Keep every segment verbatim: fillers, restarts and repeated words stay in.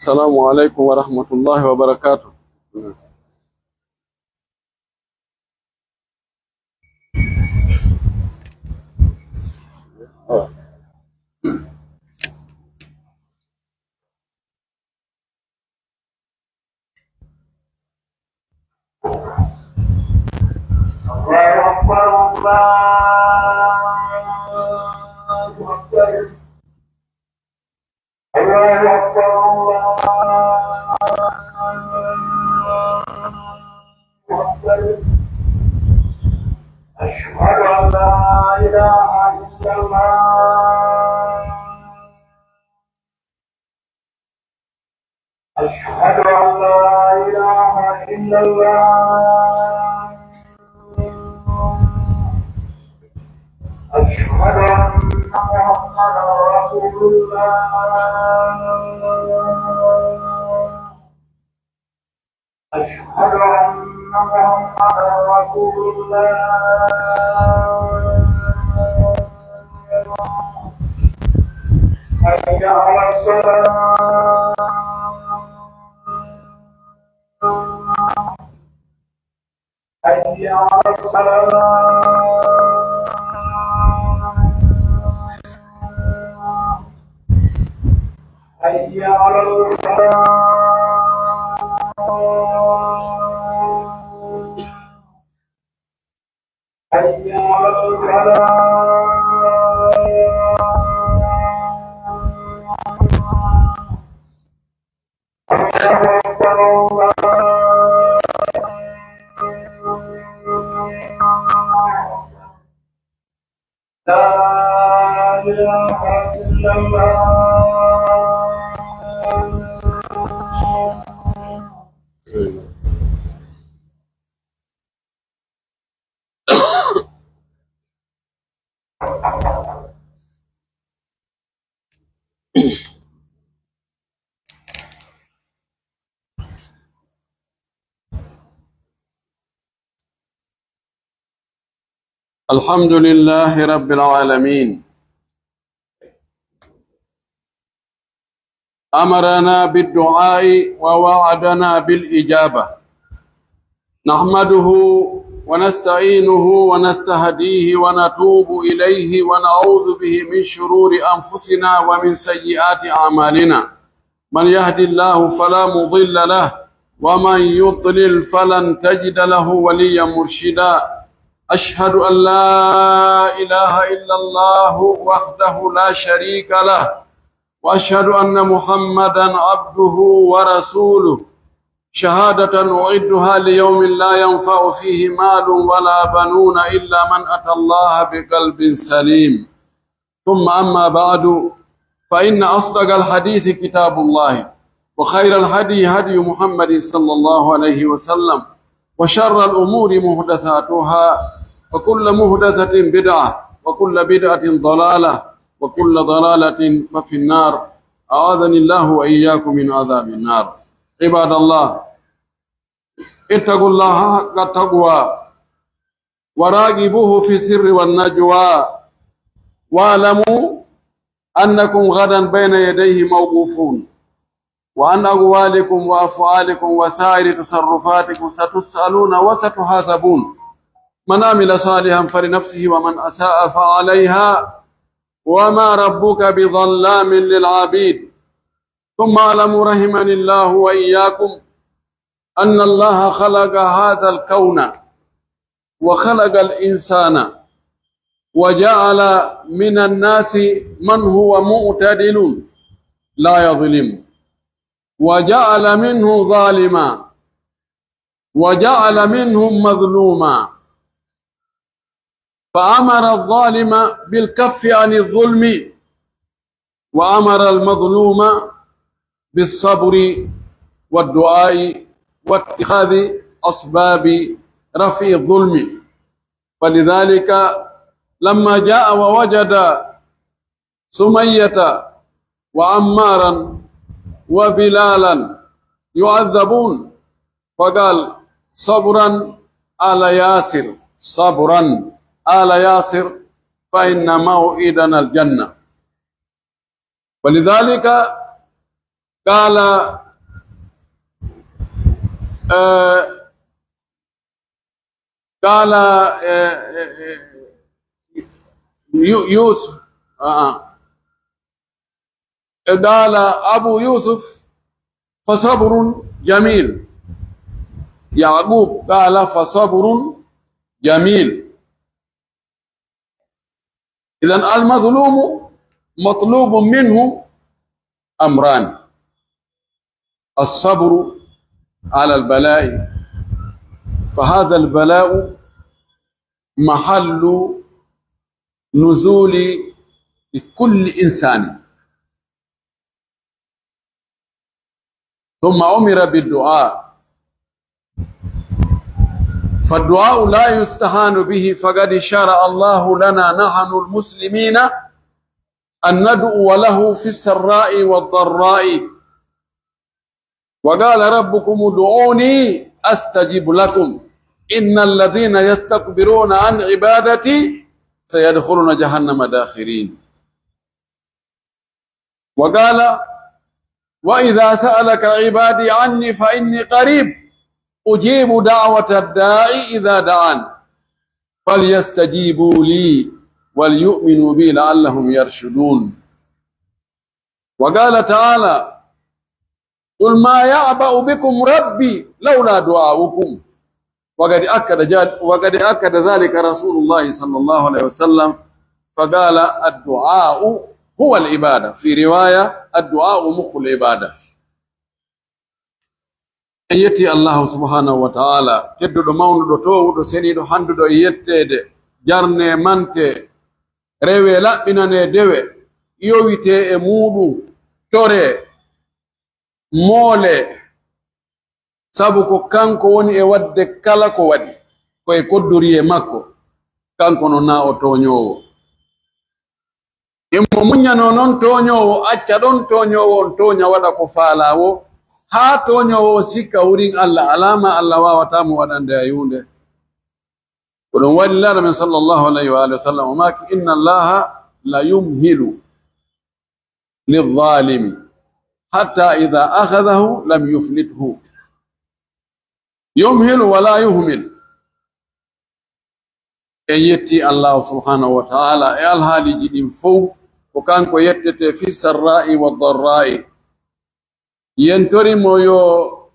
السلام عليكم ورحمة الله وبركاته. الله أكبر، الله أكبر. الله أكبر، الله أكبر. أشهد أن لا إله إلا الله. أشهد أن لا إله إلا الله. أشهد أن محمدا رسول الله. أشهد أن محمدا رسول الله. حي على الصلاة. حي على الصلاة. حي على الفلاح. حي على الفلاح. الله أكبر، الله أكبر. لا إله إلا الله. الحمد لله رب العالمين. أمرنا بالدعاء ووعدنا بالإجابة. نحمده ونستعينه ونستهديه ونتوب إليه ونعوذ به من شرور أنفسنا ومن سيئات أعمالنا. من يهد الله فلا مضل له، ومن يضلل فلن تجد له وليا مرشدا. أشهد أن لا إله إلا الله وحده لا شريك له، وأشهد أن محمدا عبده ورسوله، شهادة أعدها ليوم لا ينفع فيه مال ولا بنون إلا من أتى الله بقلب سليم. ثم أما بعد، فإن أصدق الحديث كتاب الله، وخير الهدي هدي محمد صلى الله عليه وسلم، وشر الأمور محدثاتها، وكل محدثة بدعة، وكل بدعة ضلالة، وكل ضلالة ففي النار. أعاذني الله وإياكم من عذاب النار. عباد الله، اتقوا الله حق التقوى، وراقبوه في السر والنجوى، واعلموا أنكم غدا بين يديه موقوفون، وعن أقوالكم وأفعالكم وسائر تصرفاتكم ستسألون وستحاسبون. من عمل صالحا فلنفسه ومن أساء فعليها، وما ربك بظلام للعبيد. ثم اعلموا رحمني الله وإياكم أن الله خلق هذا الكون وخلق الإنسان وجعل من الناس من هو معتدل لا يظلم، وجعل منه ظالما، وجعل منهم مظلوما، فأمر الظالم بالكف عن الظلم، وأمر المظلوم بالصبر والدعاء واتخاذ أسباب رفع الظلم. فلذلك لما جاء ووجد سمية وعمارا وبلالا يعذبون، فقال: "صبرا آل ياسر، صبرا آل ياسر، فإن موعدنا الجنة." ولذلك قال، آه، قال، آه، آه، آه، يو-، يوسف، آه، آه. قال أبو يوسف: فصبر جميل. يعقوب قال: فصبر جميل. إذن المظلوم مطلوب منه أمران: الصبر على البلاء، فهذا البلاء محل نزول لكل إنسان. ثم أمر بالدعاء، فالدعاء لا يستهان به، فقد شرع الله لنا نحن المسلمين أن ندعو له في السراء والضراء، وقال ربكم ادعوني أستجب لكم، إن الذين يستكبرون عن عبادتي سيدخلون جهنم داخرين. وقال: وإذا سألك عبادي عني فإني قريب أجيب دعوة الداع إذا دعان فليستجيبوا لي وليؤمنوا بي لعلهم يرشدون. وقال تعالى: قل ما يعبأ بكم ربي لولا دعاؤكم. وقد أكد جال-، وقد أكد ذلك رسول الله صلى الله عليه وسلم، فقال: الدعاء هو العبادة. في رواية: الدعاء مخ العبادة. En yetti Allahu subhanahu wa ta'ala, tedduɗo, mawnuɗo, toowuɗo, seniiɗo, handuɗo e yetteede, jarne, mante, rewe, laɓɓinane, dewe, yowite e muuɗum, tore, moole, sabu ko kanko woni e waɗde kala ko waɗi, ko e koddoriyee makko, kanko non naa o tooñoowo. Himo muññanoo non tooñoowo, acca ɗon tooñoowo on tooña, waɗa ko faalaa woo, haa tooñoowo on sikka wurin Alla, alaa ma Alla waawataa mo waɗande hay huunde. Ko ɗum waɗi Nulaaɗo men sallallahu alayhi wa alihi wa sallam o maaki: إن الله ليمهل للظالم حتى إذا أخذه لم يفلته. يمهل ولا يهمل. En yetti Allahu subhanahu wa ta'ala e alhaaliiji ɗin fow, ko kanko yettetee في السراء والضراء. Yen tori mo yo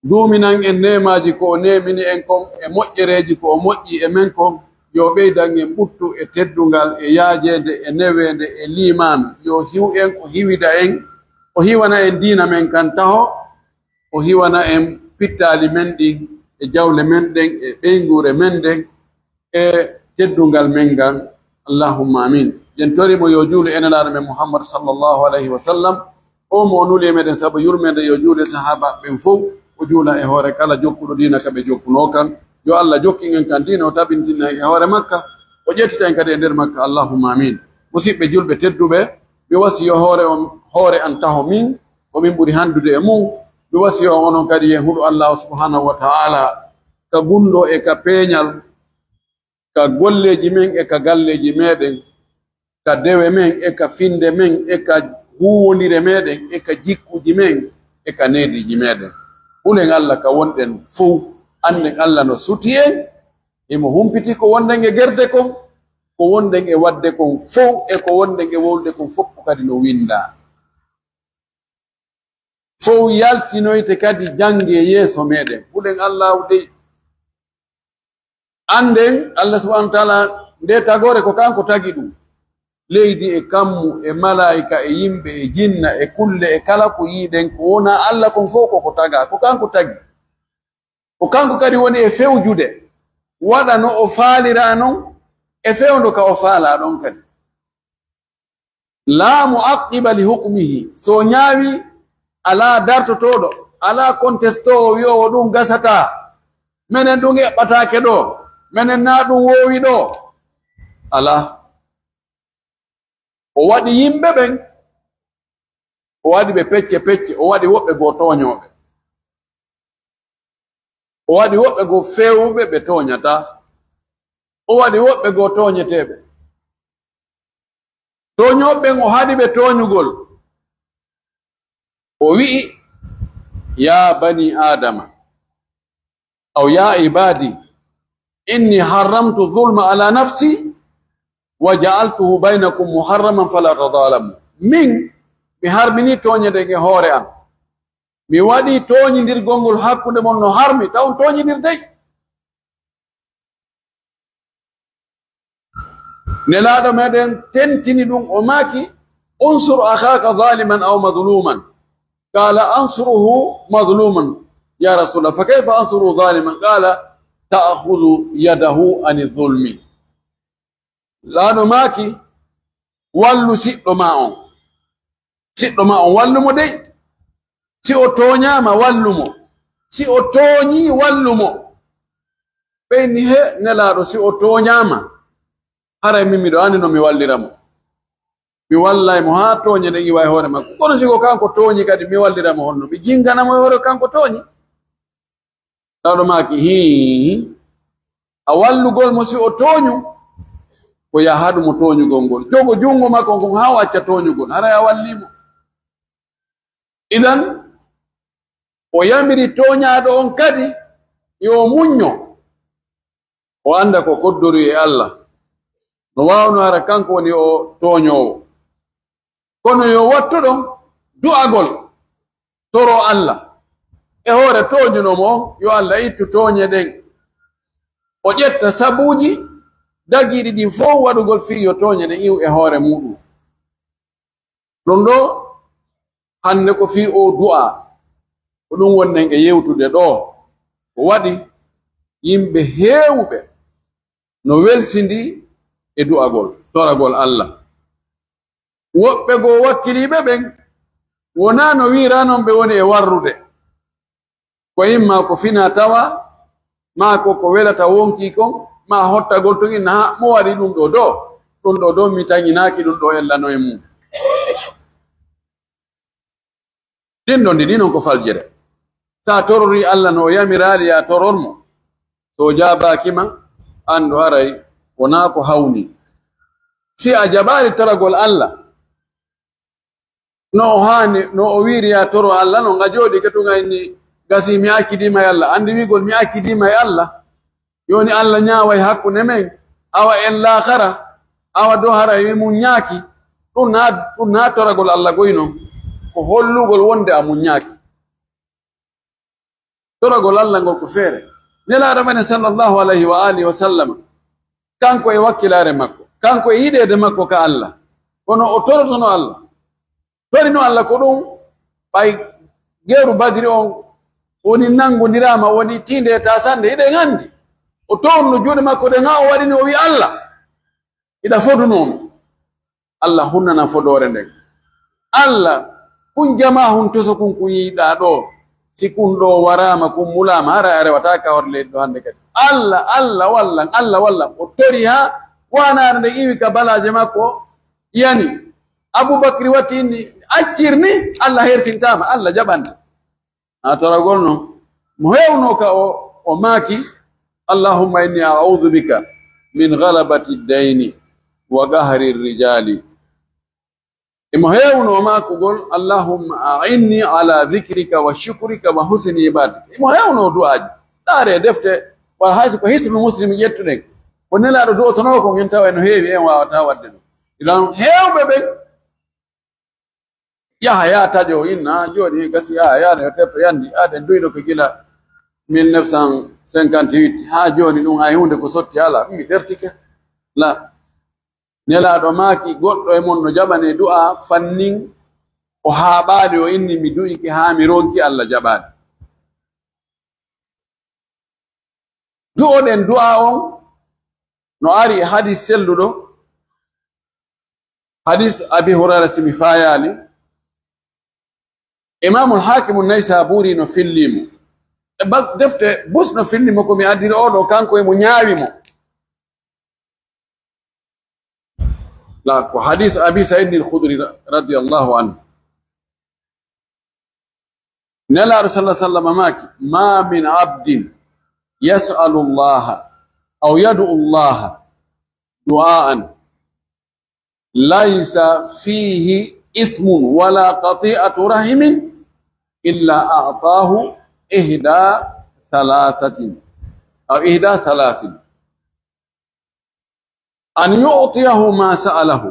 duuminan en neemaaji ko o neemini en kon, e moƴƴereeji ko o moƴƴi e men kon, yo ɓeydan en ɓuttu e teddungal, e yaajeende, e neweende, e liimaan, yo hiw en, o hiwida en, o hiwana en diina men kan taho, o hiwana en pittaali men ɗin, e jawle men ɗen, e ɓeynguure men nden, e teddungal men ngal. Allahumma amin. Yen tori mo yo juulu e Nelaaɗo men Muhammad sallallahu alayhi wa sallam, o mo o nuli e meɗen sabu yurmeende, yo juulu e sahaaba ɓen fow, o juula e hoore kala jokkuɗo diina ka ɓe jokkunoo kan. Yo Alla jokkin en kan diina, o tabintina en e hoore makka, o ƴettita en kadi e nder makka. Allahumma amin. Musiɓɓe julɓe tedduɓe, mi wasiyo hoore on, hoore an taho min, ko min ɓuri handude e mun. Mi wasiyo on onon kadi, yen huɗu Allahu subhanahu wa ta'ala ka gunndoo e ka peeñal, ka golleeji men e ka galleeji meɗen, ka dewe men e ka finnde men e ka huuwondire meɗen e ka jikkuuji men e ka neediiji meɗen. Hulen Alla ka wonɗen fow, annden Alla no suti en, himo humpiti ko wonɗen e gerde kon, ko wonɗen e waɗde kon fow e ko wonɗen e wowlude kon fow kadi no winndaa. Fow yaltinoyte kadi jannge yeeso meɗen. Hulen Allaahu dey. Annden Alla subhanahu wa ta'ala, nde tagoore ko kanko tagi ɗum. Leydi e kammu e malaa'ika e yimɓe e jinna e kulle e kala ko yiiɗen ko wonaa Alla kon fow ko ko tagaa, ko kanko tagi. Ko kanko kadi woni e fewjude, waɗa no o faaliraa non, e fewndo ka o faalaa ɗon kadi. Laa mu'aqqiba li hukmihi, so o ñaawi, alaa dartotooɗo, alaa kontestoowo wi'oowo ɗum gasataa, menen ɗum eɓɓataake ɗoo, menen naa ɗum woowi ɗoo. Alaa. O waɗi yimɓe ɓen, o waɗi ɓe pecce pecce, o waɗi woɓɓe goo tooñooɓe. O waɗi woɓɓe goo feewuɓe ɓe tooñataa. O waɗi woɓɓe goo tooñeteeɓe. Tooñooɓe ɓen o haɗi ɓe tooñugol. O wi'i, "Yaa banii Aadama, aw yaa ibaadii, innii harramtu zulma alaa nafsii, wa ja'altuhu baynakum muharraman falaa tazaalamuu." Min, mi harminii tooñe ɗen e hoore an. Mi waɗii tooñindirgol ngol hakkunde mon no harmi, taw on tooñindir dey. Nelaaɗo meɗen tentini ɗum, o maaki, "Unsur akhaaka zaaliman aw mazluuman." Qaala, "Ansuruhu mazluuman, yaa Rasuulallah, fa kayfa ansuruhu zaaliman?" Qaala, "Ta'khudhu yadahu ani zulmi." Nelaaɗo maaki, "Wallu siɗɗo maa on." Siɗɗo maa on, wallu mo dey. Si o tooñaama, wallu mo. Si o tooñii, wallu mo. Ɓe inni, "He Nelaaɗo, si o tooñaama, haray min miɗo anndi no mi wallira mo. Mi wallay mo haa tooñe ɗen iwa e hoore makko. Kono si ko kanko tooñi kadi, mi wallira mo honno? Mi jingana mo e hoore ko kanko tooñi?" Nelaaɗo maaki, "Hii, a wallugol mo si o tooñu, ko yo a haɗu mo tooñugol ngol. Jogo junngo makko ngon haa o acca tooñugol, haray a wallii mo." Idan, o yamiri tooñaaɗo on kadi yo muñño, o annda ko koddorii e Alla. No waawno hara kanko woni o tooñoowo. Kono yo wattu ɗon du'agol, toro Alla e hoore tooñunoo mo on, yo Alla ittu tooñe ɗen. O ƴetta sabuuji dagiiɗi ɗin fow waɗugol fii yo tooñe ɗen iw e hoore muuɗum. Ɗun ɗoo, hannde ko fii oo du'aa, ko ɗun wonɗen e yewtude ɗoo. Ko waɗi yimɓe heewuɓe no welsindii e du'agol, toragol Alla. Woɓɓe goo wakkiliiɓe ɓen, wonaa no wi'iraa non ɓe woni e warrude. Ko imma ko finaa tawaa, maa ko ko welata wonkii kon, maa hottagol tun inna, "Haa, mo waɗi ɗun ɗoo doo? Ɗun ɗoo doo mi taŋinaaki, ɗun ɗoo ella no e mum." Ɗin ɗon ɗiɗi non ko faljere. Si a tororii Alla no o yamiraali yo a toror mo, si o jaabaaki ma, anndu haray wonaa ko hawnii. Si a jaɓaali toragol Alla no o haani, no o wi'iri yo a toro Alla non, a jooɗike tun a inni, "Gasii mi akkidiima e Alla." Anndi wi'ugol, "Mi akkidiima e Alla." Jooni Alla ñaaway hakkunde men, awa en laakara, awa do haray mi muññaaki. Ɗun naa, ɗun naa toragol Alla goy non, ko hollugol wonde a muññaaki. Toragol Alla ngol ko feere. Nelaaɗo men sallallahu alayhi wa alihi wa sallam, kanko e wakkilaare makko, kanko e yiɗeede makko ka Alla, kono o torotono Alla. Torino Alla ko ɗun, ɓay geeru Badri on woni nanngondiraama, woni tiinde e taasannde, hiɗen anndi. O toorno juuɗe makko ɗen, haa o waɗini, o wi'i, "Alla, hiɗa fodunoo mi." Alla hunnana fodoore nden. Alla, kun jamaa hun toso kun, kun yiiɗaa ɗoo, si kun ɗoo waraama, kun mulaama, hara a rewataa ka hoore leydi ɗoo hannde kadi. Alla, Alla wallan, Alla wallan. O tori haa waanaare nden iwi ka balaaje makko, yani. Abubakri watti inni, "Accir ni, Alla hersintaama, Alla jaɓante." A toragol non. Mo heewnoo ka o, o maaki, "Allahumma inni a'udhu bika min ghalabati dayni wa qahri rijali." Imo heewnoo maakugol, "Allahumma a'inni ala dhikrika wa shukrika wa husni ibadatik." Imo heewnoo du'aaji. Ndaaree defte, wala hay so ko Hisnul Muslim ƴettuɗen, ko Nelaaɗo du'otonoo kon, en tawa eno heewi, en waawataa waɗde ɗum. Idan heewɓe ɓen yaha, yaha taƴoo, inna, jooni gasi, a, yaani o teppa, yandi, aden duyɗo ko gila mille neuf cent cinquante-huit, haa jooni ɗum hay huunde ko sotti alaa, mi dertike. La, Nelaaɗo maaki, goɗɗo e mon no jaɓanee du'a fannin o haaɓaali, o inni, "Mi du'ike haa mi ronki, Alla jaɓaali." Du'oɗen du'a on no ari e hadis selluɗo, hadis Abi Hurayra, si mi faayaali. Imaamul Haakimu Naysaabuuri no fillii mo. E bal-, defte bus no fillii mo, ko mi addiri oo ɗoo, kanko e mo ñaawi mo. La, ko hadis Abi Sa'iidin al-Khudri ra-, radiyallahu anhu. Nelaaɗo sallallahu alaihi wasallam maaki, "Ma min abdin yas'alu Allaha aw yad'u Allaha du'aan laysa fihi ismun wala qati'atu rahimin إلا أعطاه إحدى ثلاثة، أو إحدى ثلاث: أن يعطيه ما سأله،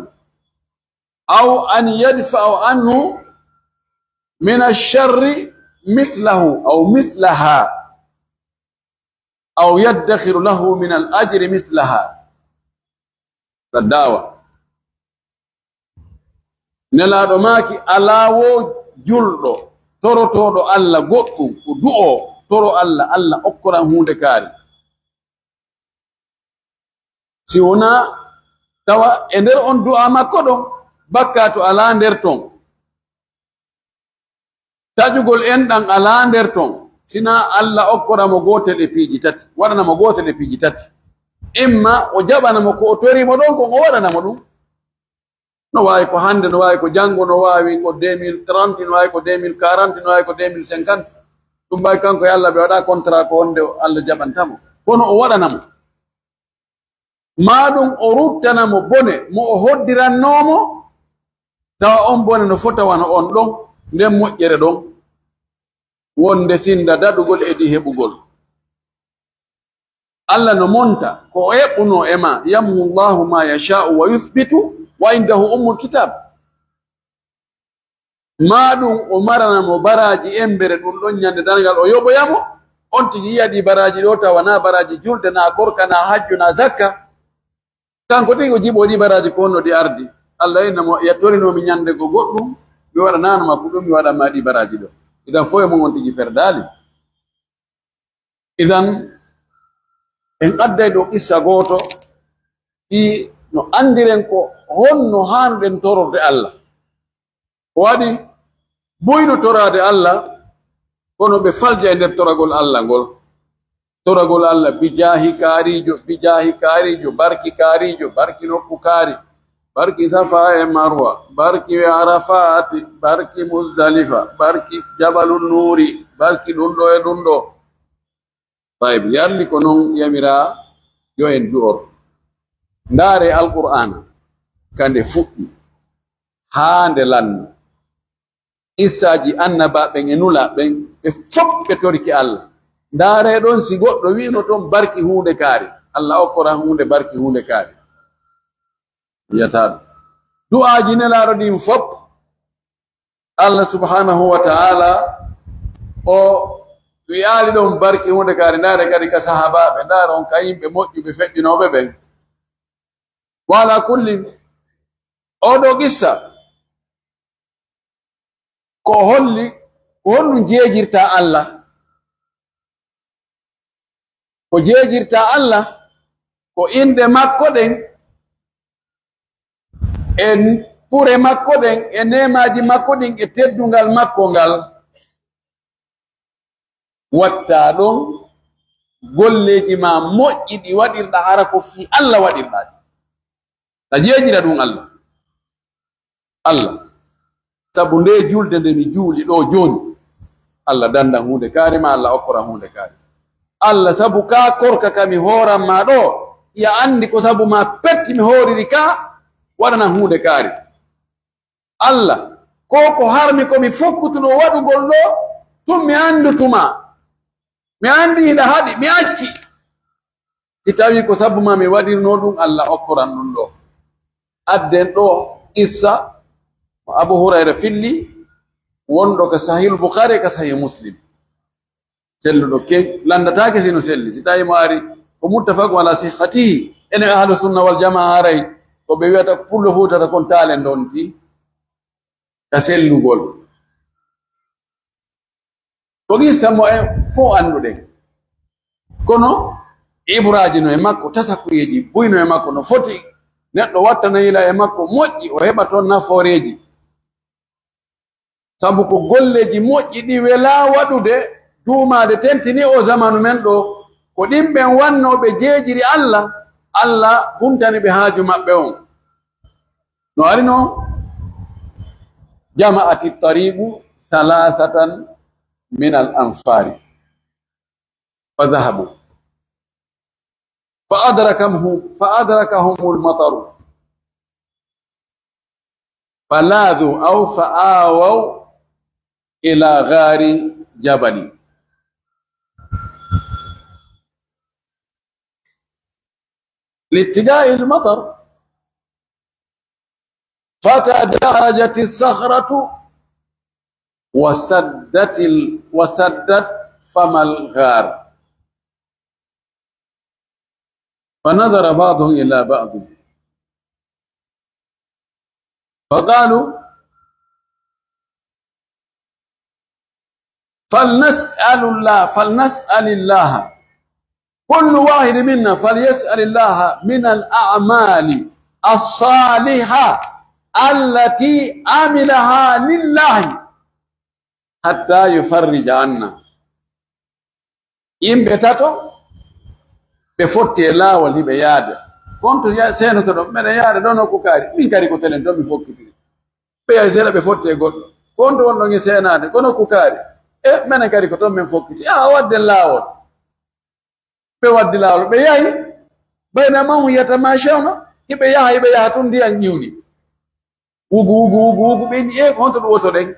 أو أن يدفع عنه من الشر مثله أو مثلها، أو يدخر له من الأجر مثلها. Ka daawa. Nelaaɗo maaki, alaa woo julɗo, torotooɗo Alla goɗɗum, ko du'oo, toro Alla, Alla okkoran huunde kaari. Si wonaa tawa e nder on du'aa makko ɗon, bakkaatu alaa nder ton. Taƴugol enɗan alaa nder ton, sinaa Alla okkora mo gootel e piiji tati, waɗana mo gootel e piiji tati. Imma o jaɓana mo ko o torii mo ɗon kon, o waɗana mo ɗum. No waawi ko hannde, no waawi ko janngo, no waawi ko deux mille trente, no waawi ko deux mille quarante, no waawi ko deux mille cinquante. Ɗum ɓay kanko e Alla ɓe waɗa contrat ko wonde Alla jaɓanta mo. Kono o waɗana mo. Maa ɗum o ruttana mo bone mo o hoddirannoo mo, tawa on bone no fota wano on ɗon, nden moƴƴere ɗon, wonde sinda daɗugol e ɗi heɓugol. Alla no monta ko o eɓɓunoo e maa, yamhu Allahu ma yasha'u wa yuthbitu wa indahu ummul kitab. Maa ɗum o marana mo baraaji embere ɗum ɗon ñande darngal o yoɓoya mo, on tigi yi'a ɗi baraaji ɗoo tawa naa baraaji julde, naa korka, naa hajju, naa zakka. Kanko tigi o jiɓoo ɗi baraaji ko honno ɗi ardi. Alla inna mo, ya torinoo mi ñande go goɗɗum, mi waɗanaano ma ko ɗum, mi waɗan ma ɗi baraaji ɗoo. Idan fow e mon on tigi perdaali. Idan, en adday ɗoo qissa gooto, fii no anndiren ko honno haanuɗen tororde Alla. Ko waɗi buyno toraade Alla, kono ɓe falja e nder toragol Alla ngol. Toragol Alla, bijaahi kaariijo, bijaahi kaariijo, barki kaariijo, barki nokku kaari. Barki Safa e Marwa, barki Arafaati, barki Muzdalifa, barki Jabalu Nuuri, barki ɗun ɗoo e ɗun ɗoo. Tayib, yarli ko non yamiraa, yo en du'or. Ndaaree Alqur'aana, ka nde fuɗɗi, haa nde lanni. Qissaaji annabaaɓe ɓen e nulaaɓe ɓen, ɓe fow ɓe torike Alla. Ndaaree ɗon si goɗɗo wi'no ton barki huunde kaari, Alla okkoran huunde barki huunde kaari. Wi'ataa ɗum. Du'aaji Nelaaɗo ɗin fow, Allah subhanahu wa ta'ala o wi'aali ɗon barki huunde kaari. Ndaaree kadi ka sahaabaaɓe, ndaaree on ka yimɓe moƴƴuɓe feɗɗinooɓe ɓen. Wa ala kullin, oo ɗoo qissa, ko holli, ko honɗum jeejirta Allah? Ko jeejirta Allah, ko innde makko ɗen, e ɓure makko ɗen, e neemaaji makko ɗin, e teddungal makko ngal. Watta ɗon golleeji maa moƴƴi ɗi waɗirɗa hara ko fii Allah waɗirɗa ɗi. A jeejira ɗum Allah. Allah, sabu ndee julde nde mi juuli ɗoo jooni, Allah dandan huunde kaari maa, Allah okkoran huunde kaari. Allah, sabu kaa korka ka mi hooran maa ɗoo, hiya anndi ko sabu maa petti mi hooriri ka, waɗanan huunde kaari. Allah, ko ko harmi ko mi fokkutunoo waɗugol ɗoo, tun mi anndu tuma. Mi anndi hiɗa haɗi, mi acci. Si tawii ko sabu maa mi waɗirnoo ɗum, Allah okkoran ɗum ɗoo. Adden ɗoo qissa mo Abu Hurayra filli, wonɗo ka Sahihul Bukhari e ka Sahih Muslim. Selluɗo ke-, lanndataake si no selli. Si tawii mo ari ko muttafaqun ala sihhatihi, enen Ahlu Sunna wal Jamaa haray ko ɓe wi'ata pullo fuutata kon taale ndonti ka sellugol. Ko qissa mo en fow annduɗen. Kono ibraaji no e makko, tasakuyeeji buy no e makko, no foti neɗɗo wattana yila e makko moƴƴi, o heɓa toon nafooreeji. Sabu ko golleeji moƴƴi ɗi welaa waɗude, duumaade, tentini oo zamanu men ɗoo, ko ɗin ɓen wannoo ɓe jeejiri Allah, Allah huntani ɓe haaju maɓɓe on. No ari non, jama'ati tariqu thalathatan min al anfari, fa dhahabu, fa adrakahum, fa adrakahumul mataru, fa laadhu aw fa aawaw إلى غار جبل لاتقاء المطر، فتدحرجت الصخرة وسدت ال-، وسدت فم الغار، فنظر بعضهم إلى بعض فقالوا: فلنسأل الله، فلنسأل الله، كل واحد منا فليسأل الله من الأعمال الصالحة التي عملها لله حتى يفرج عنا. Yimɓe tato, ɓe fotti e laawol hiɓe yaade. Ko on to ya-, seenotoɗon, meɗen yaade ɗoo nokku kaari. Min kadi ko telen ton mi fokkitiri. Ɓe yahi seeɗa, ɓe fotti e goɗɗo. Ko on to wonɗon e seenaade, ko nokku kaari. E, menen kadi ko ton men fokkiti. Yaa, wadden laawol. Ɓe waddi laawol, ɓe yahi. بينما هم يتماشون, hiɓe yaha, hiɓe yaha, tun ndiyan ƴiwni. Wugu, wugu, wugu, wugu, ɓe inni, "E, ko honto ɗum wotoɗen?"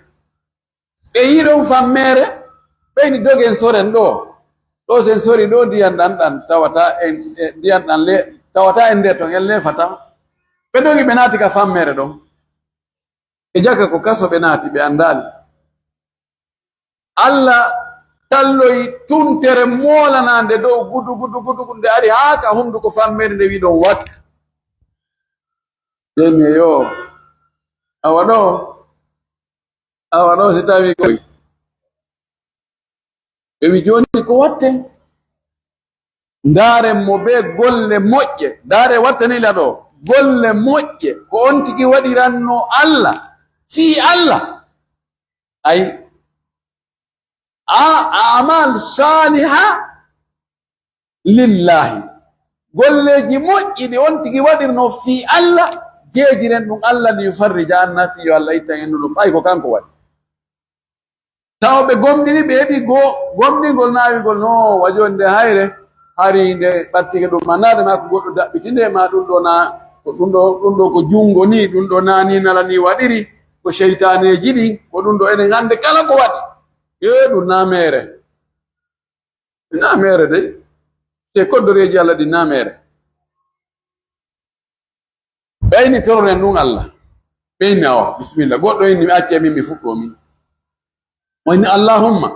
Ɓe yi'i ɗon fammeere, ɓe inni, "Dogen soren ɗoo. Ɗoo sen sori ɗoo, ndiyan ɗan, ɗan tawata en, e, ndiyan ɗan le-, tawata en nder ton, en leefata." Ɓe dogi, ɓe naati ka fammeere ɗon. E jaka ko kaso ɓe naati, ɓe anndaali. Alla talloyi tuntere moolanaande dow gudu, gudu, gudu, gudu, nde ari haa ka hunduko fammeere, nde wi'i ɗon, "Wak." Ɓe inni, "Yo, awa ɗoo, awa ɗoo si tawii koy." Ɓe wi'i, "Jooni ko watten?" Ndaaren mo bee golle moƴƴe. Ndaaren, wattani la ɗoo. Golle moƴƴe. Ko on tigi waɗiranno Alla. Fii Alla. Ay. A, a'mal saaliha lillaahi. Golleeji moƴƴi ɗi on tigi waɗirno fii Alla, jeejiren ɗum Alla, li yufarrija anna, fii yo Alla ittan en ɗum. Ay, ko kanko waɗi. Tawa ɓe gomɗini, ɓe heɓi go-, gomɗingol naawigol, no wa jooni nde hayre, hari nde ɓattike ɗum mannaade, maa ko goɗɗo daɓɓiti nde, maa ɗum ɗo naa, ko ɗum ɗo, ɗum ɗo ko junngo nii, ɗum ɗo naa nii nala nii waɗiri, ko seytaaneeji ɗin, ko ɗum ɗo enen hannde kala ko waɗi. Ee, ɗum naa meere. Naa meere dey. Te koddoreeji Alla ɗin naa meere. Ɓe inni tororen ɗum Alla. Ɓe inni, "Awa, bisimilla." Goɗɗo inni, "Mi accee min, mi fuɗɗoo min." O inni, "Allahumma,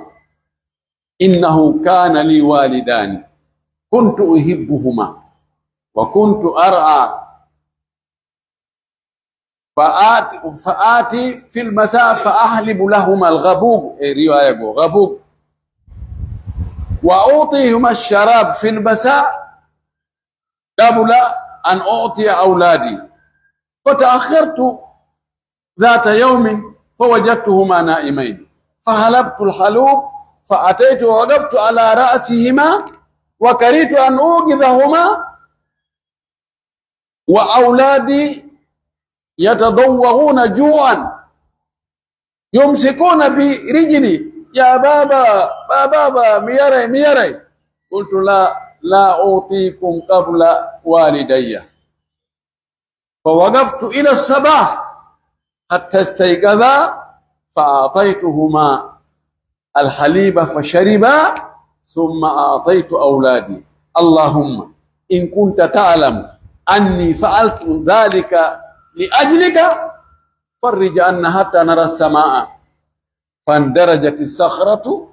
innahu kana li walidani, kuntu uhibbuhuma, wa kuntu ar'a, fa ati, fa ati fil masa fa ahlibu lahuma al-ghabub." E riwaya go, "Ghabub. Wa utihuma ash-sharab fil masa qabla an u'tiya awladi. Fa ta'akhkhartu dhata yawmin fa wajadtuhuma na'imayn. Fa halabtu al-halub fa ataytu wa waqaftu ala ra'sihima wa karihtu an uqidhahuma wa awladi yatadawwaruna ju'an." Yumsikuna bi rijli, "Ya baba, ba-, baba, mi yaray, mi yaray." Qultu, "La, la utikum qabla walidayya." Fa waqaftu ila sabah hatta istayqadha fa a'taytuhuma al-haliba fa shariba, thumma a'taytu awladi. Allahumma in kunta ta'lamu anni fa'altu dhalika li ajlika, farrij anna hatta nara as-samaa. Fandarajati as-sakhratu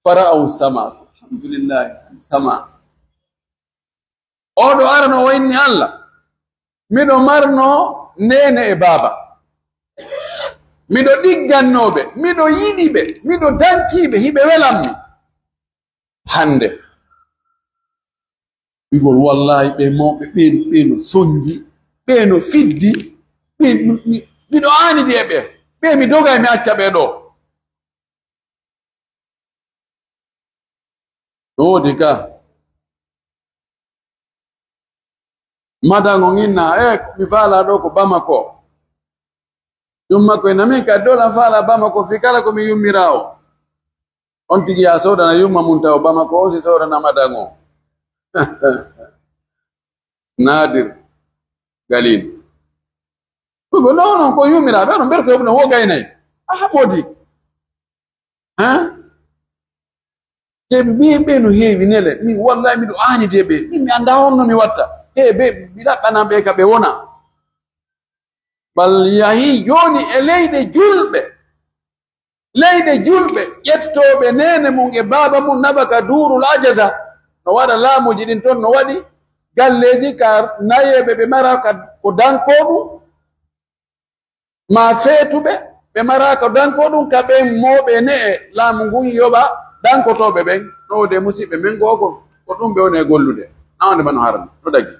fara'aw as-samaa. Alhamdulillahi, as-samaa. Oɗo arano o inni Alla, "Miɗo marno neene e baaba. Miɗo ɗiggannoo ɓe, miɗo yiɗi ɓe, miɗo dankii ɓe, hiɓe welammi. Hannde, ɓigol, wallaahi, ɓe mawɓe, ɓe, ɓe no sonji, ɓe no fiddi, ɓe, mi, mi, miɗo aanidi e ɓe, ɓe mi doga e mi acca ɓe ɗoo." No woodi ka. Madan on inna, "E, ko mi faalaa ɗoo ko Bamako." Yumma ko inna, "Min ka dola faalaa Bamako, fii kala ko mi yummiraa o." On tigi yaa soodana yumma mun taw Bamako, on si soodana madan on. Naadir Galil. Ko non, non ko yummiraaɓe, onon mbeɗa ko heɓuno wo gaynay. Aha, moodi. Haa? Te ɓe, ɓe no heewi nele. Min, wallahi, miɗo aanidi e ɓe. Min, mi anndaa honno mi watta. He, ɓe, mi ɗaɓɓana ɓe ka ɓe wona. Bal yahi jooni e leyɗe julɓe. Leyɗe julɓe, ƴettooɓe neene mum e baaba mum naba ka Duurul Ajaza. No waɗa laamuuji ɗin ton, no waɗi galleeji ka nayeeɓe ɓe mara ka ko dankoo ɗum. Maa feetuɓe, ɓe maraa ko dankoo ɗum ka ɓen mooɓe ne'e laamu ngun yoɓa dankotooɓe ɓen. No wode musiɓɓe men goo kon, ko ɗum ɓe woni e gollude. Nawande ma no harmi, no dagi.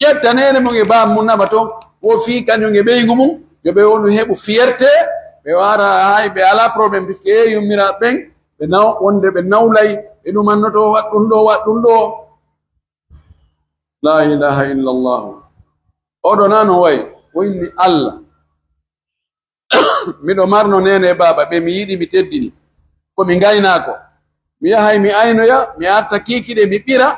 Ƴetta neene mum e baaba mum naɓa ton, wo fii kañum e ɓeyngu mum, yo ɓe wonu heɓu fierté, ɓe wara hay ɓe alaa problème, puisque e yummiraaɓe ɓen, ɓe naw-, wonde ɓe nawlay, ɓe ɗumannotoo waɗ ɗum ɗoo, waɗ ɗum ɗoo. Laa ilaaha illallahu. Oɗo naa no wayi, o inni Alla. Miɗo marno neene e baaba, ɓe mi yiɗi, mi teddini. Ko mi ngaynaako. Mi yahay, mi aynoya, mi arta kiikiɗe, mi ɓira.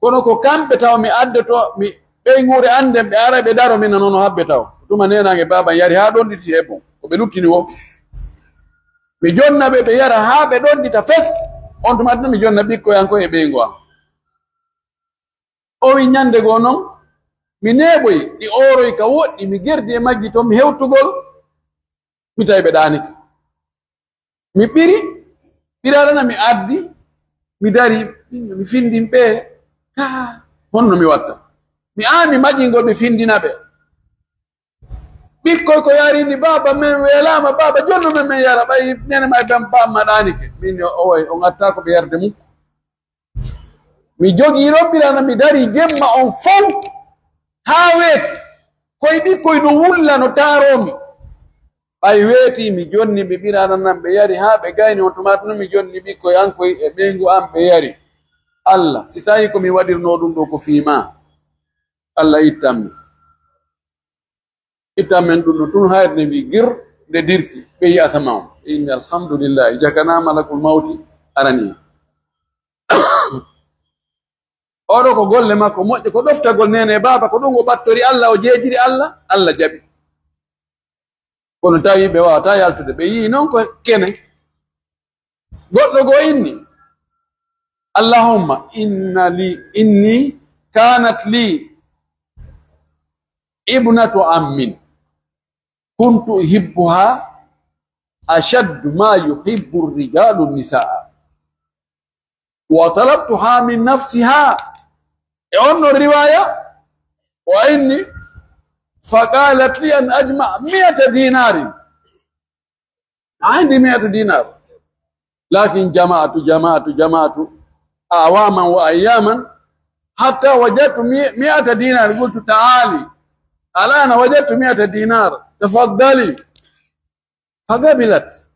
Kono ko kamɓe taw mi addoto, mi ɓeynguure an nden, ɓe ara, ɓe daro, min nono habbe taw. Tuma neene an e baaba an yari haa ɗonɗiti e bon. Ko ɓe luttini wo. Mi jonna ɓe, ɓe yara haa ɓe ɗonɗita fes. On tuma tuma mi jonna ɓikkoy an kon e ɓeyngu an. O wi, ñande goo non, mi neeɓoyi, ɗi ooroyi ka woɗɗi, mi gerdi e majji ton, mi hewtugol, mi tawi ɓe ɗaanike. Mi ɓiri, ɓirarana mi addi, mi dari, mi findin ɓe, kaa, honno mi watta? Mi aami maƴingol, mi findina ɓe. Ɓikkoy ko yarini, "Baaba, men weelaama, baaba, jonno men, men yara, ɓay nene ma e bam-, bamma ɗaanike." Min yo, o wayi, on attaako ɓe yarde mum. Mi jogii ɗon ɓirana, mi darii jemma on fow haa weeti. Koy ɓikkoy no wulla, no taaroo mi. Ɓay weetii, mi jonni ɓe ɓirana nan, ɓe yari haa ɓe gayni. On tuma tun mi jonni ɓikkoy an koy e ɓeyngu an, ɓe yari. Alla, si tawii ko mi waɗirnoo ɗun ɗoo ko fii maa, Alla ittan mi. Itta men ɗun no tun, hayre nde mbi gir, nde dirti, ɓe yi'a sama on. Inni alhamdulillahi, jakanaa malakul mawti arani. Oɗo ko golle makko moƴƴe, ko ɗoftagol neene e baaba, ko ɗun o ɓattori Alla, o jeejiri Alla, Alla jaɓi. Kono tawi ɓe waawataa yaltude, ɓe yi'i non ko kene. Goɗɗo goo inni, "Allahumma inna li, inni kanat li ibnatu ammin, kuntu uhibbuha ashaddu ma yuhibbu rijalu nisaa, wa talabtuha min nafsiha." E on non riwaya, o inni, "Faqalat li an ajma mi'ata dinarin." عندي مائة دينار، لكن جمعت، جمعت، جمعت أعواما وأياما حتى وجدت مي-، مائة دينار. قلت: "تعالي، الآن وجدت مائة دينار، تفضلي." فقبلت.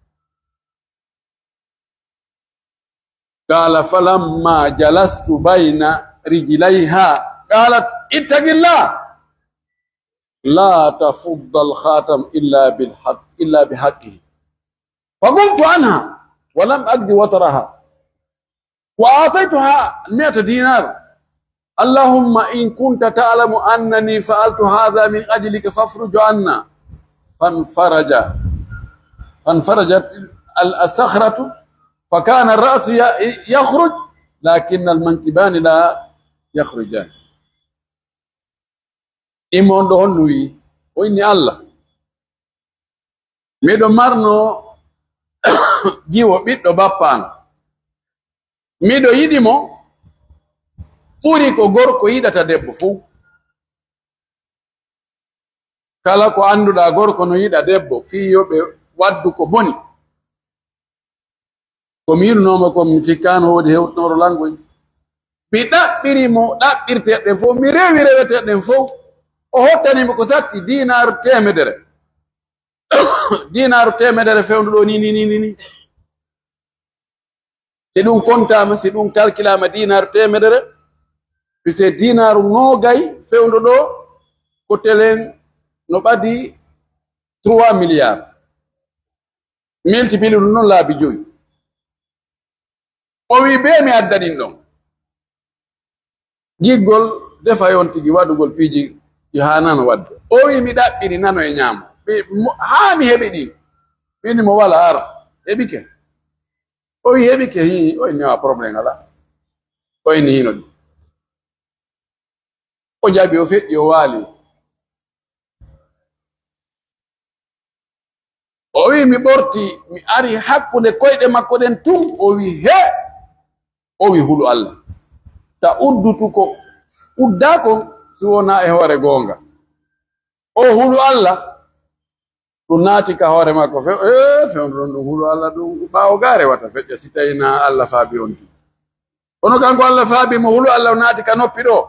قال: "فلما جلست بين رجليها قالت: اتق الله، لا تفض الخاتم إلا بالحق، إلا بحقه." فقمت عنها ولم أقض وترها وأعطيتها مائة دينار. "اللهم إن كنت تعلم أنني فعلت هذا من أجلك فافرج عنا." فانفرج، فانفرجت الصخرة، فكان الرأس ي-، يخرج، لكن المنكبان لا يخرجان. Immo on ɗoo honno wi'i? O inni, "Alla, miɗo marno jiwo ɓiɗɗo bappa an. Miɗo yiɗi mo ɓuri ko gorko yiɗata debbo fow. Kala ko annduɗaa gorko no yiɗa debbo, fii yo ɓe waddu ko boni. Ko mi yiɗunoo mo kon, mi sikkaano woodi hewtinooro lan ngoy." Mi ɗaɓɓiri mo ɗaɓɓirteeɗe ɗen fow, mi rewi reweteeɗe ɗen fow. O hottani mi ko satti diinaaru teemedere. Diinaaru teemedere fewndo ɗoo ni, ni, ni, ni, ni. Si ɗun kontaama, si ɗun kalkilaama diinaaru teemedere, puisque diinaaru noogay fewndo ɗoo ko telen no ɓadi trois milliards. Multiplier ɗun non laabi jowi. O wi'i, "Bee mi adda ɗin ɗon." Giggol, defay on tigi waɗugol piiji ɗi haanaano waɗde. O wi'i, "Mi ɗaɓɓiri nano e ñaamo." Ɓe, mo, haa mi heɓi ɗin. Ɓe inni mo, "Wala, ara." Heɓike. O wi'i, "Heɓike?" Hii, o inni, "A, problème alaa." O inni, "Hino ɗi." O jaɓi, o feƴƴi, o waali. O wi'i, "Mi ɓorti, mi ari hakkunde koyɗe makko ɗen tun." O wi'i, "He!" O wi'i, "Hulu Alla. Ta uddutu ko uddaa kon si wonaa e hoore goonga." O hulu Alla. Ɗun naati ka hoore makko. Few, ee, fewndo ɗon ɗun hulu Alla ɗun ɓaawo gaare wata feƴƴa si tawii naa Alla faabi on tun. Kono kanko Alla faabi mo, hulu Alla o naati ka noppi ɗoo.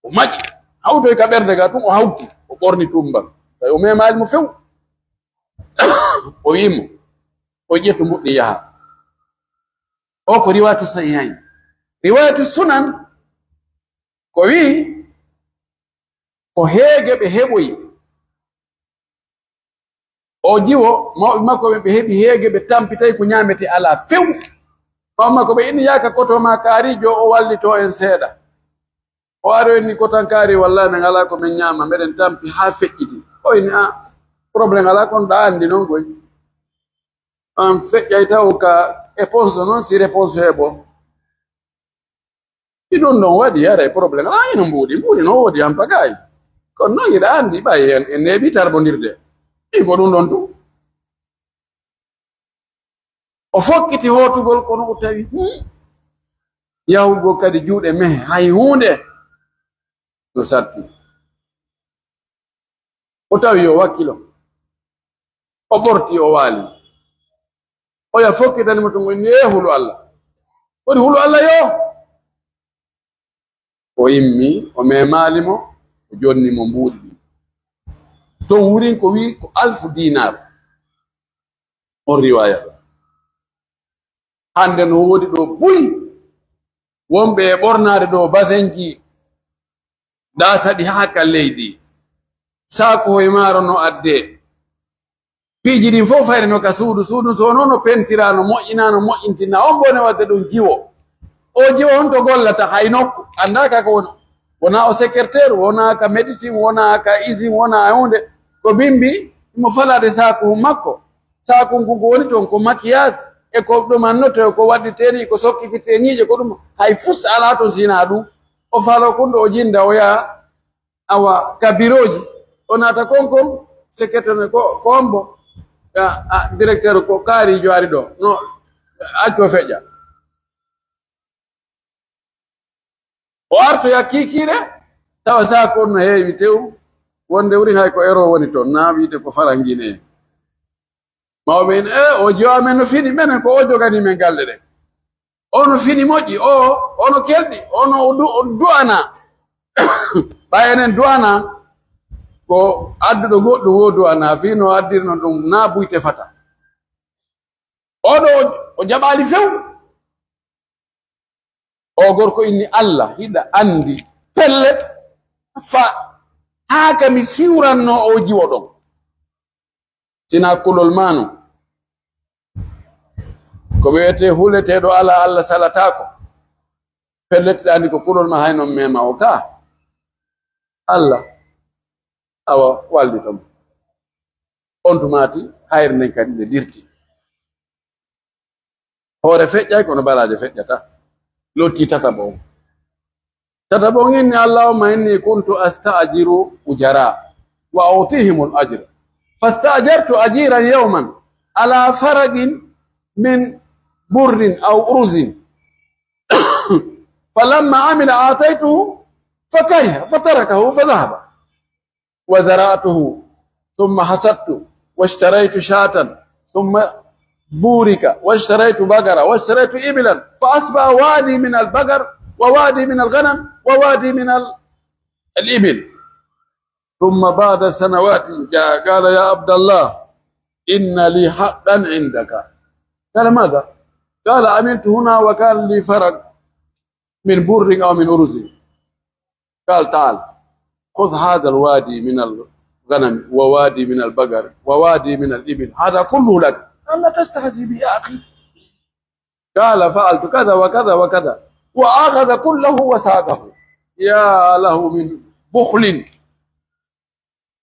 O maƴi, hawtoyi ka ɓernde gaa tun, o hawti, o ɓorni tumbal. Tawi o memaali mo few. O wi'i mo, o ƴettu mbuɗɗi yaha. O ko riwaayatu sahihayn. Riwaayatu sunan ko wi'i, ko heege ɓe heɓoyi. O jiwo, mawɓe makko ɓen, ɓe heɓi heege, ɓe tampi, tawi ko ɲaametee alaa few. Mawɓe makko ɓen inni, "Yaaka koto maa kaariijo, o wallitoo en seeɗa." O ari, o inni, "Kotan kaari, wallaahi men alaa ko men ɲaama, meɗen tampi haa feƴƴiti." O inni, "A, problème alaa, kono ɗa anndi non koy. An feƴƴay taw ka éponge non, si réponse heɓo." Si ɗun ɗon waɗi, haray problème alaa, hino mbuuɗi, mbuuɗi no woodi han pagaay. Kono non hiɗa anndi, ɓay en, en neeɓii tarbondirde. Fii ko ɗun ɗon tun. O fokkiti hootugol, kono o tawi, hmm, yahugol kadi juuɗe mehe, hay huunde no satti. O tawi yo wakkilo. O ɓorti, o waali. Oya fokkitani mo tun, o inni, "Ee, hulu Alla. Woni hulu Alla yo." O immi, o memaali mo, o jonni mo mbuuɗi ɗin. Ton wurin ko wi'i ko alfu dinar. On riwaaya ɗon. Hande no woodi ɗoo buy, wonɓe e ɓornaade ɗoo basenji, ɗaasa ɗi haa ka leydi. Saakuhoy maaro no addee. Piiji ɗin fof fayde no ka suudu, suudu so wonoo no pentiraa, no moƴƴinaa, no moƴƴintinaa. On bone wadde ɗum jiwo. O jiwo honto gollata hay nokku, anndaa ka ko woni. Wonaa o secrétaire, wonaa ka médecine, wonaa ka usine, wonaa huunde. Ko bimbi, mo falaade saaku makko. Saakun kun ko woni ton, ko maquillage, e ko ɗumannotee, ko waɗirtee nii, ko sokkitirtee ɲiiƴe, ko ɗum. Hay fus alaa ton si hinaa ɗum. O faloo kun ɗo o jinda, o yaha, awa, ka birooji. O naata kon kon, secrétaire ko, ko hombo? A, a, directeur ko kaariijo ari ɗo. No, accu o feƴƴa. O artoya kiikiiɗe, tawa saaku on no heewi tew, wonde wurin hay ko ero woni ton, naa wiide ko farangi ne. Mawɓe en, "E, o jiwo amen no fini, menen ko o joganii men galle ɗen. O no fini moƴƴi, o, o no kelɗi, o no du-, o du'anaa." Ɓay enen du'anaa, ko adduɗo goɗɗum wo du'anaa, fii no addirno ɗum, naa buy tefata. Oɗo o jaɓaali few. O gorko inni, "Alla, hiɗa anndi, pellet, fa, haa ka mi siwrannoo o jiwo ɗon. Sinaa kulol maa non. Ko wi'etee huleteeɗo alaa, Alla salataako. Pellet, hiɗa anndi ko kulol maa hay non mema o kaa. Alla, awa, wallito mo." On tumaati, hayre nden kadi nde dirti. Hoore feƴƴay, kono baraaje feƴƴata. Lottii tataɓo on. Tataɓo on inni, "Allahumma inni kuntu asta'jiru ujara wa utihimul ajr. Fasta'jartu ajiran yawman ala faragin min burrin aw uruzin. Falamma amila ataytuhu fakariha fatarakahu fadhahaba." وزرعته، ثم حصدت، واشتريت شاة، ثم بورك، واشتريت بقرة، واشتريت إبلا، فأصبح وادي من البقر، ووادي من الغنم، ووادي من ال-، الإبل. ثم بعد سنوات جاء قال: "يا عبد الله، إن لي حقا عندك." قال: "ماذا؟" قال: "عملت هنا وكان لي فرق من بر أو من أرز." قال: "تعال، خذ هذا الوادي من الغنم، ووادي من البقر، ووادي من الإبل، هذا كله لك." قال: "لا تستهزئ بي يا أخي." قال: "فعلت كذا وكذا وكذا." وأخذ كله وساقه. يا له من بخل.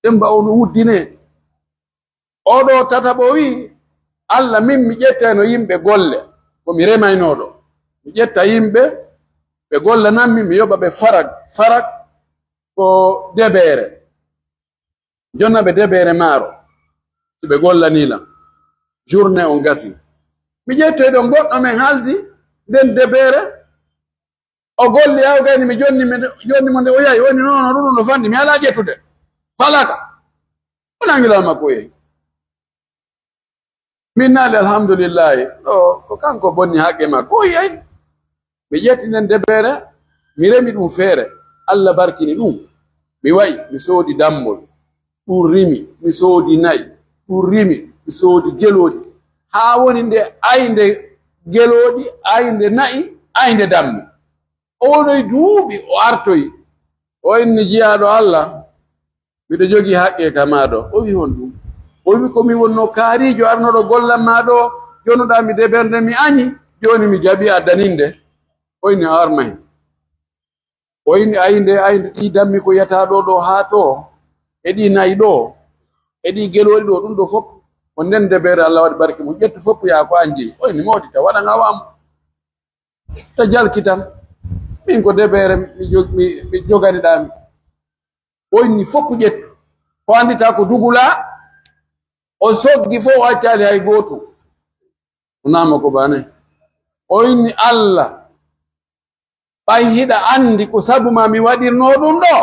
Demba on wuddinee. Oɗo tataɓo wi'i, "Alla, min mi ƴettayno yimɓe golle. ko mi remaynooɗo. Mi ƴetta yimɓe, ɓe gollanammi, mi yoɓa ɓe farag. Farag ko debeere. Jonna ɓe debeere maaro, si ɓe gollanii lan. Journée on gasi. Mi ƴettoy ɗon goɗɗo men haldi nden debeere, o golli, haa o gayni mi jonni, mi jonni mo nde o yahi, o inni, "Non, non, ɗun no fanɗi, mi alaa ƴettude." Falaka. O nangi lawol makko, o yahi. Min naali, "Alhamdulillahi, ɗo ko kanko bonni haqqe makko." O yahi. Mi ƴetti nden debeere, mi remi ɗun feere. Alla barkini ɗun. Mi wa'i, mi soodi dammol. Ɗun rimi, mi soodi na'i. Ɗun rimi, mi soodi gelooɗi. Haa woni nde aynde gelooɗi, aynde na'i, aynde dammi. O wonoyi duuɓi, o artoyi. O inni, "Jiyaaɗo Alla, miɗo jogii haqqe ka maa ɗo." O wi'i, "Honɗun?" O wi'i, "Ko mi wonnoo kaariijo arnooɗo gollan maa ɗo, jonnuɗaa mi debeere nden, mi añi, jooni mi jaɓii a daninde." O inni, "A armay." O inni, "Aynde, aynde ɗi dammi ko yi'ataa ɗo, ɗo haa to, e ɗi na'i ɗo, e ɗi gelooɗi ɗo, ɗun ɗo fow, ko nden debeere Alla waɗi barke mun. Ƴettu fow, yaa ko an jeyi." O inni, "Moodi, ta waɗan awaamu." Ta jalkitan. Min ko debeere mi jog-, mi, mi joganiɗaa mi. O inni, "Fow ƴettu. Ko annditaa ko dugulaa." O soggi fow, o accaali hay gootu. O naama ko bane. O inni, "Alla, ɓay hiɗa anndi ko sabu maa mi waɗirnoo ɗun ɗo,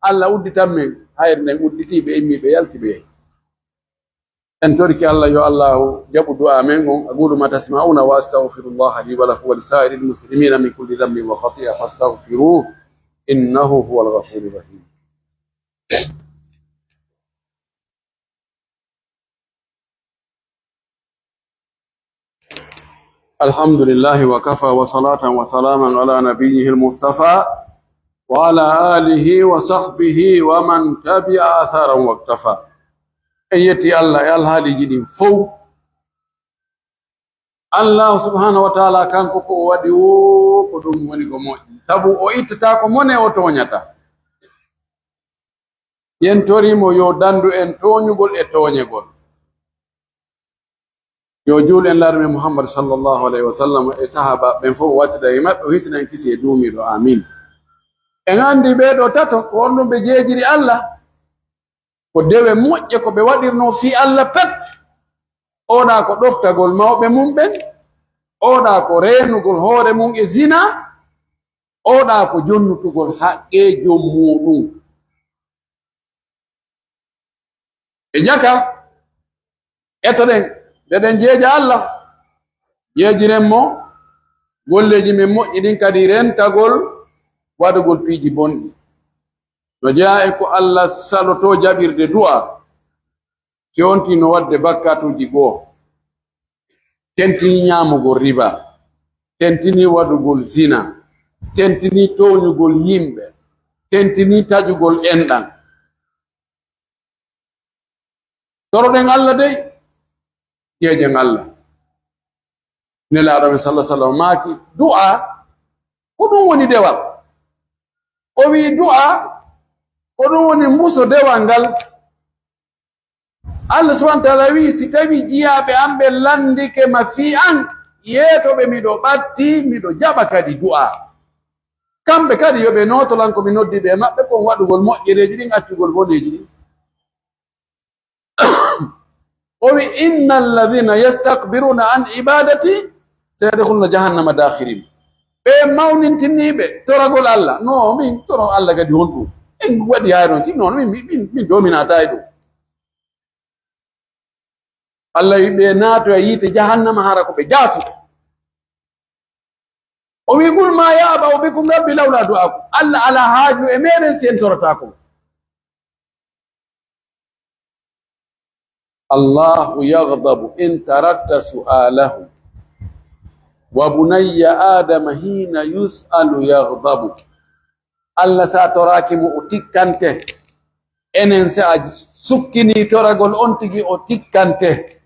Alla udditan men." Hayre nden udditii, ɓe immii, ɓe yalti, ɓe yahi. En torike Alla, yo Allaahu jaɓu du'aa men on. أقول ما تسمعون وأستغفر الله لي ولكم ولسائر المسلمين من كل ذنب وخطيئة فاستغفروه إنه هو الغفور الرحيم. الحمد لله وكفى وصلاة وسلاما على نبيه المصطفى وعلى آله وصحبه ومن تبع أثرا واقتفى. En yetti Alla e alhaaliiji ɗin fow. Allaahu subhaanahu wa ta'aalaa, kanko ko o waɗi woo, ko ɗun woni ko moƴƴi. Sabu o ittataa ko mone, o tooñataa. Yen torii mo yo dandu en tooñugol e tooñegol. Yo juul en Laaɗo men Muhammad sallallahu alayhi wa sallam e sahaaba ɓen fow, o wattida e maɓɓe, o hisina en kisi e duumiiɗo. Aamiin. En anndi ɓee ɗoo tato, ko honɗun ɓe jeejiri Alla? Ko dewe moƴƴe ko ɓe waɗirnoo fii Alla pet. Oɗaa ko ɗoftagol mawɓe mun ɓen, oɗaa ko reenugol hoore mun e zina, oɗaa ko jonnutugol haqqee jom muuɗun. E jaka, etoɗen, nde ɗen jeeja Alla, jeejiren mo golleeji men moƴƴi ɗin, kadi rentagol waɗugol piiji bonɗi. No jeyaa e ko Alla salotoo jaɓirde du'aa, si on tino waɗude bakkaatuuji goo, tentinii ɲaamugol riba, tentinii waɗugol zina, tentinii tooɲugol yimɓe, tentinii taƴugol enɗan. Toroɗen Alla dey, jeejen Alla. Nelaaɗo men sallallahu alaihi wasallam maaki, du'aa, ko ɗun woni dewal. O wi'i, du'aa, ko ɗun woni mbuso dewal ngal. Allah subhanahu wa ta'ala wi'i, si tawii jiyaaɓe an ɓen lanndike ma fii an, yeeto ɓe miɗo ɓattii, miɗo jaɓa kadi du'aa. Kamɓe kadi yo ɓe nooto lan ko mi noddi ɓe e maɓɓe kon, waɗugol moƴƴereeji ɗin, accugol boneeji ɗin. O wi'i, inna alladhina yastakbiruna an ibadati sayadkhuluna jahannama dakhirin. Ɓe mawnintiniiɓe toragol Allah. No, min toro Allah kadi honɗun? En waɗi hayron ki? Non, min, min, min, min doominataa e ɗun. Allah wi'i ɓe naatoya yiite jahannama hara ko ɓe jaasuɓe. O wi'i, qul ma ya'ba'u bikum rabbi lawla du'aakum. Allah alaa haaju e meɗen si en torotaako mo. Allahu yaghdabu in tarakta su'alahu. Wa bunayya Adama hina yus'alu yaghdabu. Allah, si a toraaki mo, o tikkante. Enen, si a sukkinii toragol on tigi, o tikkante.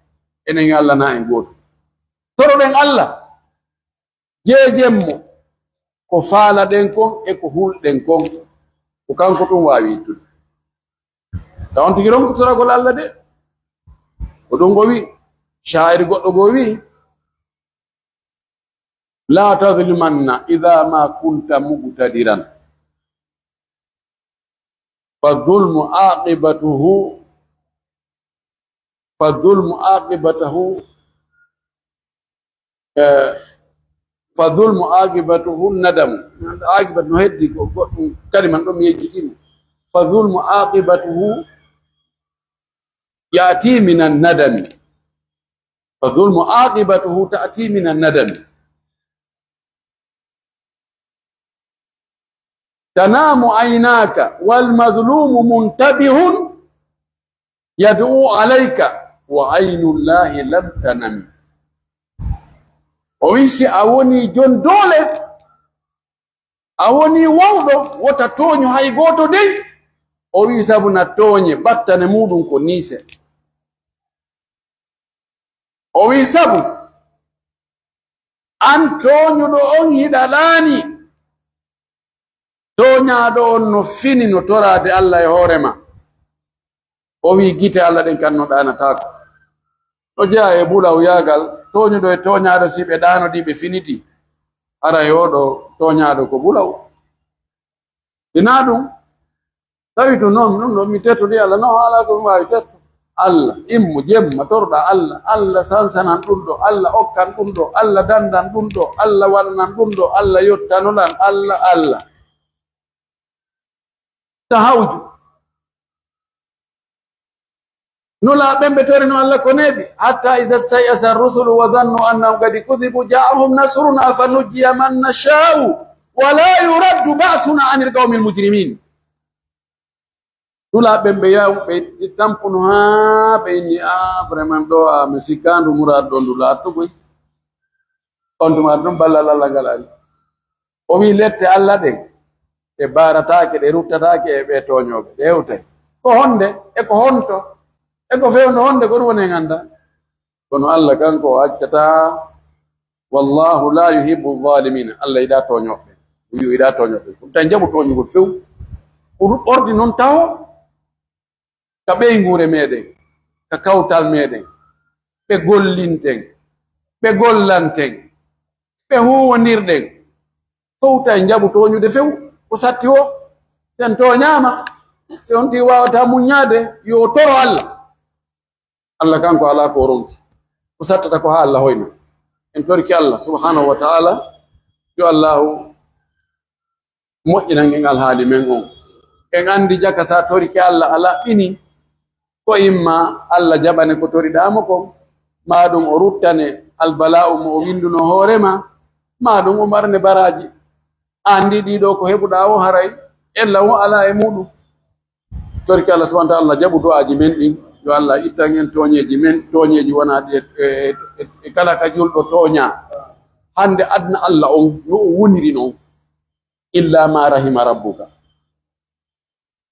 Enen e Allah na en gooto. Toroɗen Allah, jeejen mo, ko faalaɗen kon e ko hulɗen kon, ko kanko tun waawi ittude. Tawa on tigi ronku toragol Allah de. Ko ɗun o wi'i, shaa'ir goɗɗo goo wi'i, لا تظلمن إذا ما كنت مقتدرا. فالظلم عاقبته، فالظلم عاقبته، eh, فالظلم عاقبته الندم. Aqibatu no heddi ko goɗɗum, kaliman ɗon mi yejjitini. فالظلم عاقبته يأتي من الندم. فالظلم عاقبته تأتي من الندم. تنام عيناك والمظلوم منتبه يدعو عليك وعين الله لم تنم. O wi'i, si a wonii jon doole, a wonii wawɗo, wota tooñu hay gooto dey. O wi'i, sabu na tooñe, battane muuɗum ko niise. O wi'i, sabu an tooñuɗo on hiɗa ɗaani, tooñaaɗo on no fini, no toraade Alla e hoore ma. O wi'i, gite Alla ɗen kan no ɗaanataako. No jeyaa e bulawyaagal, tooñuɗo e tooñaaɗo, si ɓe ɗaanodii, ɓe finitii, haray oo ɗoo tooñaaɗo ko bulaw. Hinaa ɗun. Tawi to non, ɗun ɗoo mi tettodii Alla, non haala ko mi waawi tetto. Alla, immo, jemma, toroɗaa Alla, Alla sansanan ɗun ɗoo, Alla okkan ɗun ɗoo, Alla dandan ɗun ɗoo, Alla waɗanan ɗun ɗoo, Alla yottano lan, Alla, Alla. Tahawju. Nulaaɓe ɓen ɓe torino Alla ko neeɓi. حتى إذا استيأس الرسل وظنوا أنهم قد كذبوا جاءهم نصرنا فنجي من نشاء ولا يرد بأسنا عن القوم المجرمين. Nulaaɓe ɓen ɓe yaw, ɓe tampuno haa ɓe inni, "Ah, vraiment ɗoo, ah, mi sikkaandu muraadu ɗoo ndu laatoto koy." On tuma ɗun ballal Alla ngal ari. O wi'i, lette Alla ɗen, ɗe baarataake, ɗe ruttataake e ɓee tooñooɓe, ɗe hewtay. Ko honde? E ko honto? E ko fewndo honde? Ko ɗun woni en anndaa. Kono Alla kanko o accataa. والله لا يحب الظالمين. Alla yiɗaa tooñooɓe. O wi'i o yiɗaa tooñooɓe. Ɗun tan jaɓu tooñugol few. O ru-, ordi non taho. Ka ɓeynguure meɗen, ka kawtal meɗen, ɓe gollinten, ɓe gollanten, ɓe huuwondirɗen, fowta e njaɓu tooñude few, ko satti o, si en tooñaama, si on tigi waawataa muññaade, yo o toro Alla. Alla kanko alaa ko o ronki, ko sattata ko haa Alla hoyna. En torike Alla subhanahu wa ta'ala, yo Allahu moƴƴinan en alhaali men on. En anndi jaka sa torike Alla, a laɓɓini, ko imma Alla jaɓane ko toriɗaa mo kon, maa ɗun o ruttane albala'u mo o winndunoo hoore maa, maa ɗun o marne baraaji. Anndi ɗii ɗoo ko heɓuɗaa o haray, ella on alaa e muuɗun. Torike Alla subhanahu wa ta'ala jaɓu du'aaji men ɗin. Yo Alla ittan en tooñeeji men, tooñeeji wonaaɗi e, e, e, e kala ka julɗo tooñaa. Hannde aduna Alla on, no o woniri non. إلا ما رحم ربك.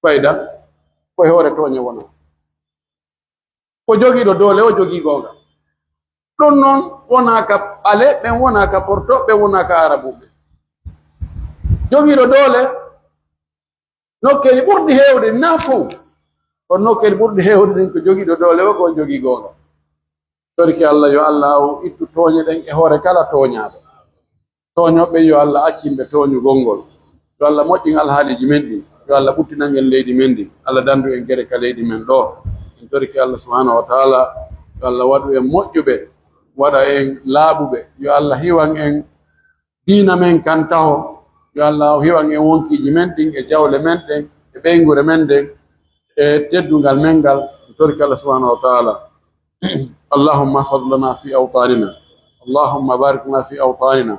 Fayda, ko e hoore tooñe wonaa. Ko jogiiɗo doole o jogii goonga. Ɗun non wonaa ka ɓaleeɓe ɓen, wonaa ka portooɓe ɓen, wonaa ka aarabuɓe. Jogiiɗo doole, nokkeeli ɓurɗi heewde, naa fow. Kono nokkeeli ɓurɗi heewde ɗin, ko jogiiɗo doole o, ko on jogii goonga. Torike Alla, yo Alla o ittu tooñe ɗen e hoore kala tooñaaɗo. Tooñooɓe ɓen, yo Alla accin ɓe tooñugol ngol. Yo Alla moƴƴin alhaaliiji men ɗin. Yo Alla ɓuttinan en leydi men ndin. Alla dandu en gere ka leydi men ɗoo. En torike Alla subhanahu wa ta'ala, yo Alla waɗu en moƴƴuɓe, waɗa en laaɓuɓe. Yo Alla hiwan en diina men kan taho. Yo Alla hiwan en wonkiiji men ɗin e jawle men ɗen e ɓeynguure men nden e teddungal men ngal. En torike Alla subhanahu wa ta'ala. اللهم احفظ لنا في أوطاننا. اللهم بارك لنا في أوطاننا.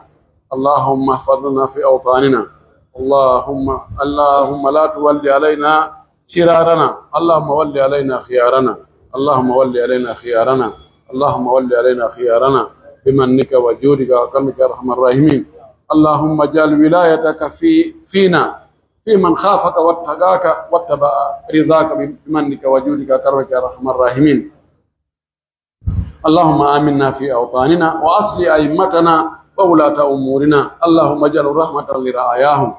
اللهم احفظ لنا في أوطاننا. اللهم، اللهم لا تول علينا شرارنا. اللهم ول علينا خيارنا. اللهم ول علينا خيارنا. اللهم ول علينا خيارنا بمنك وجودك وكرمك يا أرحم الراحمين. اللهم اجعل ولايتك في، فينا، في من خافك واتقاك واتبع رضاك بمنك وجودك وكرمك يا أرحم الراحمين. اللهم آمنا في أوطاننا وأصلح أئمتنا وولاة أمورنا. اللهم اجعل رحمة لرعاياهم.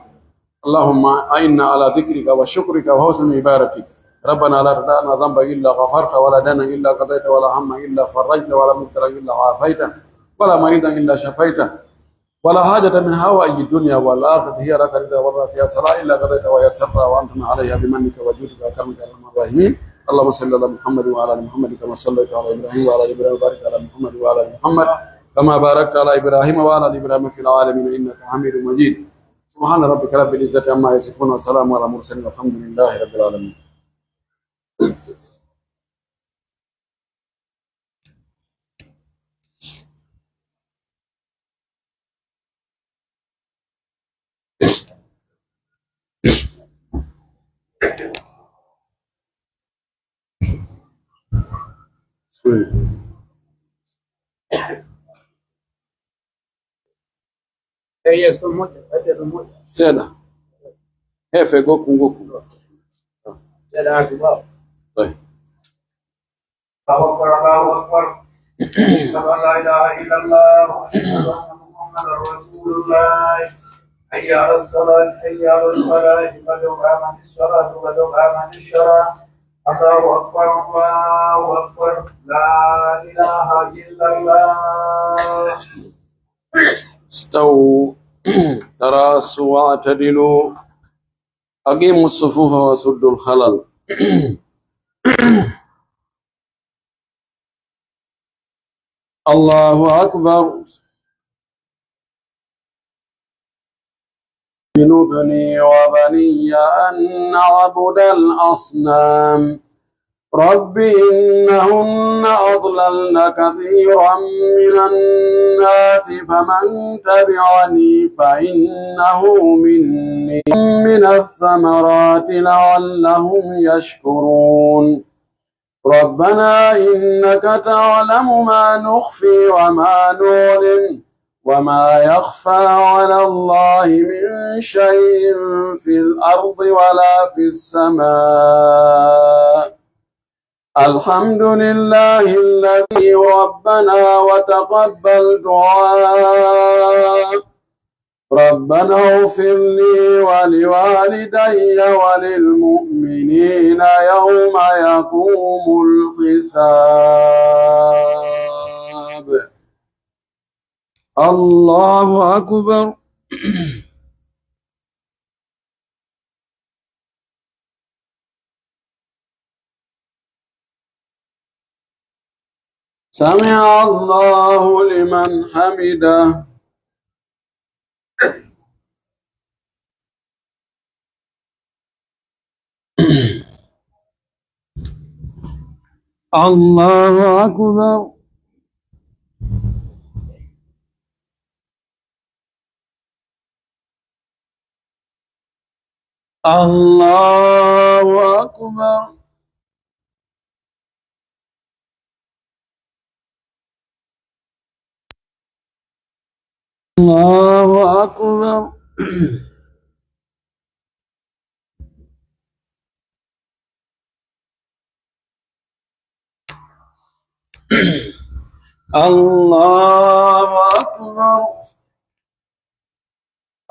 اللهم أعنا على ذكرك وشكرك وحسن عبادتك. ربنا لا تدع لنا ذنبا إلا غفرته ولا دينا إلا قضيته ولا هما إلا فرجته ولا مبتلى إلا عافيته ولا مريضا إلا شفيته ولا حاجة من حوائج الدنيا والآخرة هي لك رضا ولا فيها صلاح إلا قضيتها ويسرتها وأنت عليها بمنك وجودك وكرمك يا أرحم الراحمين. اللهم صل على محمد وعلى آل محمد كما صليت على إبراهيم وعلى آل إبراهيم وبارك على محمد وعلى آل محمد كما باركت على إبراهيم وعلى آل إبراهيم في العالمين إنك حميد مجيد. سبحان ربك رب العزة عما يصفون وسلام على المرسلين والحمد لله رب العالمين. Seeɗa. Heefe gokku gokku. Seeɗa. Tawi. الله أكبر، الله أكبر. أشهد أن لا إله إلا الله، وأشهد أن محمدا رسول الله. حي على الصلاة، حي على الفلاح، قد قامت الصلاة، قد قامت الصلاة. الله أكبر، الله أكبر. لا إله إلا الله. استووا، تراصوا واعتدلوا. أقيموا الصفوف وسدوا الخلل. الله أكبر. جنبني وبني أن نعبد الأصنام. رب إنهن أضللن كثيرا من الناس فمن تبعني فإنه مني. من الثمرات لعلهم يشكرون. ربنا إنك تعلم ما نخفي وما نعلن وما يخفى على الله من شيء في الأرض ولا في السماء. الحمد لله الذي ربنا وتقبل دعاء. ربنا اغفر لي ولوالدي وللمؤمنين يوم يقوم الحساب. الله أكبر. سمع الله لمن حمده. الله أكبر. الله أكبر. الله أكبر. الله أكبر.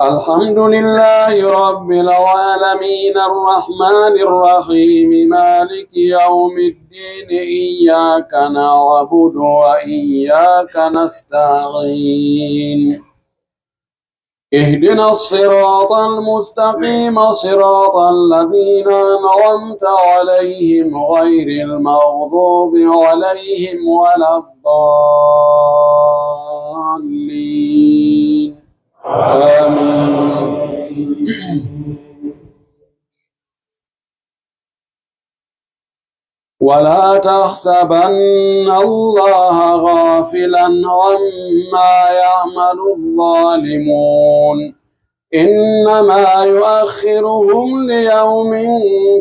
الحمد لله رب العالمين الرحمن الرحيم مالك يوم الدين إياك نعبد وإياك نستعين اهدنا الصراط المستقيم صراط الذين أنعمت عليهم غير المغضوب عليهم ولا الضالين. آمين. ولا تحسبن الله غافلا عما يعمل الظالمون إنما يؤخرهم ليوم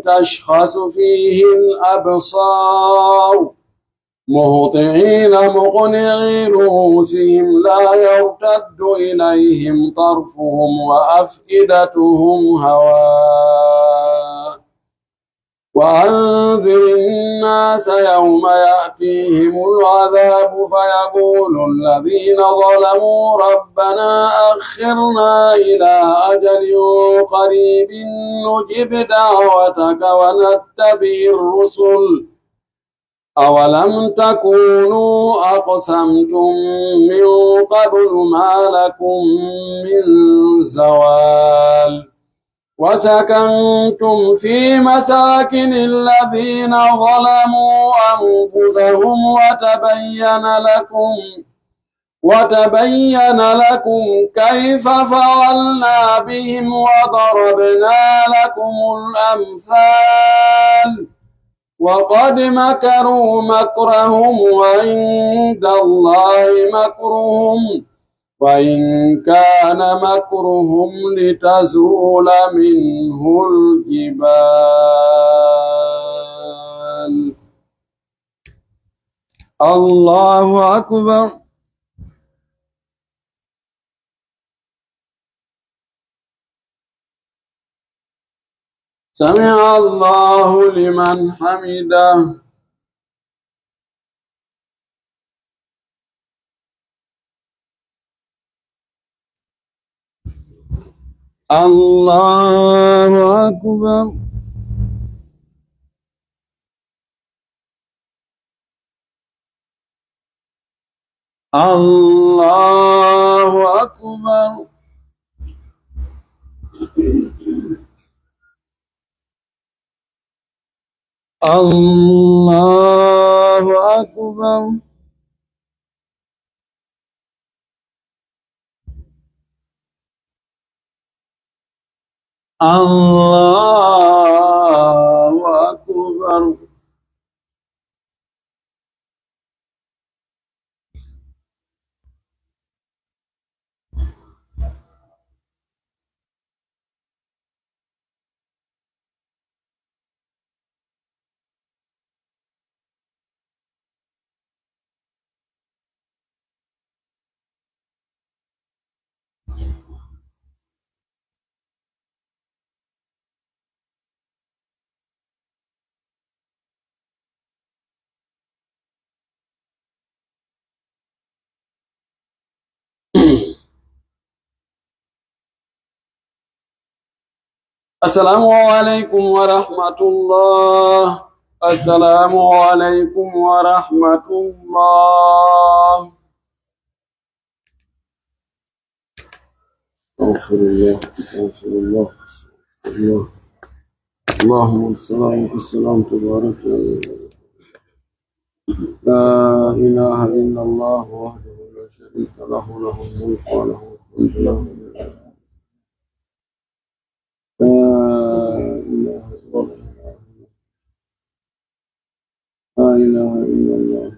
تشخص فيه الأبصار مهطعين مقنعي رؤوسهم لا يرتد إليهم طرفهم وأفئدتهم هواء وأنذر الناس يوم يأتيهم العذاب فيقول الذين ظلموا ربنا أخرنا إلى أجل قريب نجب دعوتك ونتبع الرسل أولم تكونوا أقسمتم من قبل ما لكم من زوال. وسكنتم في مساكن الذين ظلموا أنفسهم وتبين لكم، وتبين لكم كيف فعلنا بهم وضربنا لكم الأمثال. وقد مكروا مكرهم وعند الله مكرهم وإن كان مكرهم لتزول منه الجبال. الله أكبر. سمع الله لمن حمده. الله أكبر. الله أكبر. الله أكبر. الله أكبر. السلام عليكم ورحمة الله. السلام عليكم ورحمة الله. أستغفر الله، أستغفر الله، أستغفر الله. اللهم السلام والسلام تبارك. لا إله إلا الله وحده لا شريك له، له الملك وله الحمد له. لا إله إلا الله. لا إله إلا الله.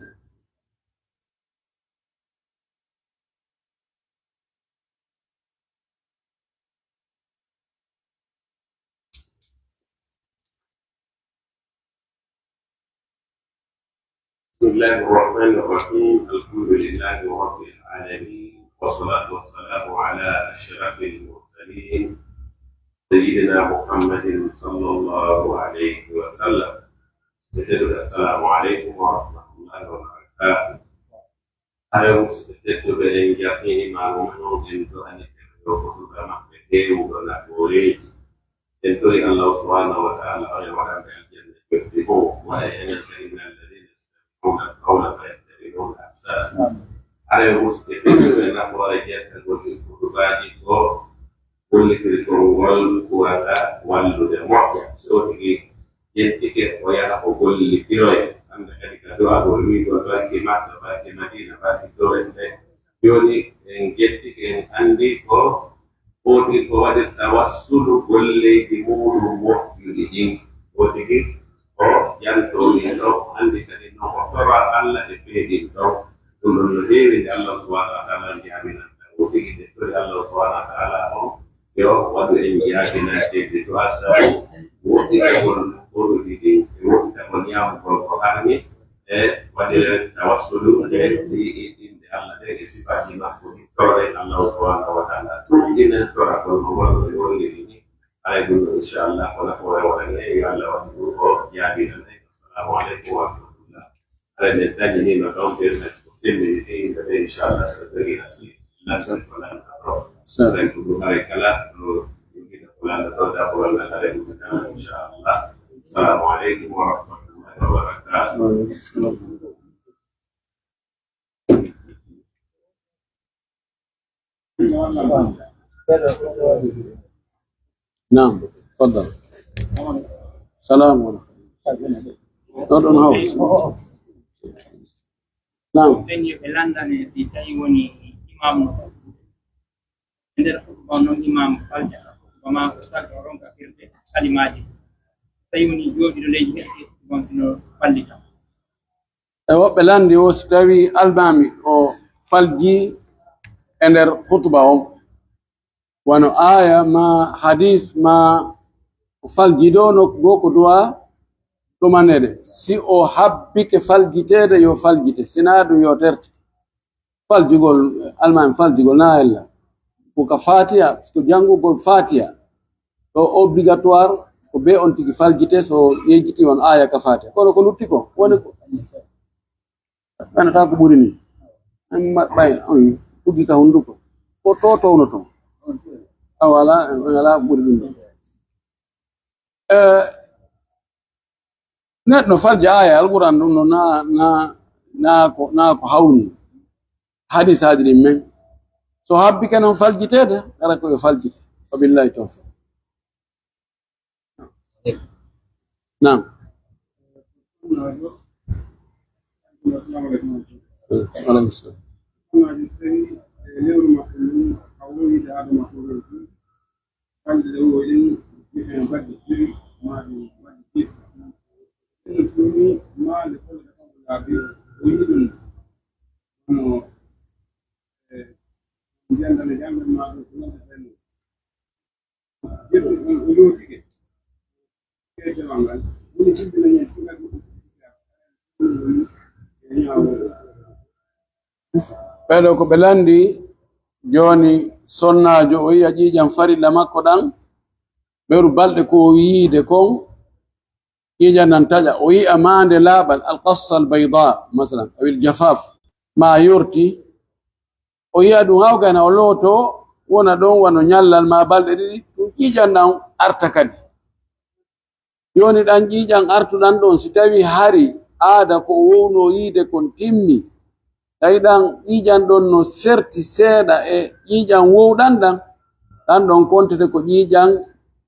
بسم الله الرحمن الرحيم. الحمد لله رب العالمين. والصلاة والسلام على أشرف المرسلين سيدنا محمد صلى الله عليه وسلم. السلام عليكم ورحمة الله وبركاته. Haray, musidɓe tedduɓe, en jaɓɓii imaamu men on, en du'ani ɓe yo hutuba maɓɓe heewuɗo nafooreeji. En tori Allahu subhanahu wa ta'ala, o yo waɗan ɓe aljanna joɗɗi fow, wa e enen kadi min alladhina yastami'una al-qawla fayattabi'una ahsana. Haray, musidɓe tedduɓe, nafoore jettagol ɗin hutubaaji ko gollitirgol ngol ko wata wallude moƴƴa. So tigi jettike, o yaha o gollitiroo. Annda kadi ka du'agol wi'ugol barki Makka, barki Madina, barki Toure nde. Jooni en jettike, en anndi ko foti ko waɗir tawassulu golleeji muuɗum moƴƴuɗi ɗin. Foti ki o yantoo ɗin ɗon, anndi kadi non o tora Alla e fee ɗin ɗon. Ɗum ɗon no heewi nde Allah subhanahu wa ta'ala jaabinan tan. Foti ki ɓe tori Allah subhanahu wa ta'ala on yo waɗu en jaabinaateeɓe du'aa sabu woɗɗitagol koɗuɗi ɗin e woɗɗitagol ñaamugol ko harmi e waɗiren tawassulu e ɗi, e innde Allah ɗen e sifaaji makko ɗin. Toroɗen Allah subhanahu wa ta'ala, tugginen toragol mo ngol no e holliri ni. Haray ɗum ɗo, inchallah, ko nafoore waɗani en, yo Allah waɗu ɗum o jaabinan en. Assalamu aleykum wa rahmatullah. Haray men taƴiniino ɗon, ɓen ko semmini ɗin yimɓe ɓe, inchallah, so tawi asli. Nasal ko lanndata ɗo. Haray ko ɗum, haray kala no yimɓe ko lanndata ɗo, da ko lanndata haray ɗum tan, inchallah. Assalamu aleykum wa rahmatullahi wa barakatuh. Naam, tafaddal. Salaam wa rahmatullah. Ɗo ɗon haw. Naam. Ɓen yo ɓe lanndane si tawi woni imam no e nder khutba on, non imam falja khutba ma o salga o ronka firde kalimaaji. Tawi woni jooɗiiɗo leydi heɓi khutba on sino fallita. E woɓɓe lanndi o, si tawi almaami o falji e nder khutba on, wano aaya ma hadis ma o falji ɗo nokku goo ko du'a ɗumanede. Si o habbike faljiteede, yo faljite, sinaa ɗum yo terte. Faljugol, almaami faljugol na ella. Ko ka Faatiha, ko janngugol Faatiha. Ɗo obligatoire, ko be on tigi faljite, so yejjiti on aaya ka Faatiha. Kono ko lutti ko, woni ko. Ɓanata ko ɓuri ni. En ma-, ɓay, on tugi ka hunduko. Ko to towno to. A wala, en ala ko ɓuri ɗum ɗo. Eh, Neɗɗo falja aaya Alqur'aan ɗum no na, na, na ko, na ko hawni hadisaaji ɗin men. So habbike non faljiteede, hara ko yo faljite. Wa billahi tawfiq. Naam. Wa alaikum salam. Balɗe ɗen, eh, balɗe jowi, maa ɗum balɗe jeeɗiɗi. Ɗum ɗum maa nde foti ka kanko laabi, o yi'i ɗum. Kono, eh, njannda nde njanndan maa ɗum ko nande fenno. Jeɗɗum on o lootike. Keesewa ngal, woni jibbina ñen sugal ɗum. Ɗum woni e ñaawol. Ɓee ɗoo ko ɓe lanndi jooni, sonnaajo o yi'a ƴiiƴan farilla makko ɗan, ɓeru balɗe ko o yiide kon, ƴiiƴan ɗan taƴa, o yi'a maande laaɓal, al-qassa al-bayda, masalan, awil jafaf, ma yorti, o yi'a ɗum hawgana o looto, wona ɗon wano ñallal ma balɗe ɗiɗi, ɗum ƴiiƴan ɗan arta kadi. Jooni ɗan ƴiiƴan artuɗan ɗon, si tawii hari aada ko o wownoo yiide kon timmi, tawi ɗan ƴiiƴan ɗon no serti seeɗa e ƴiiƴan wowɗan ɗan, ɗan ɗon kontete ko ƴiiƴan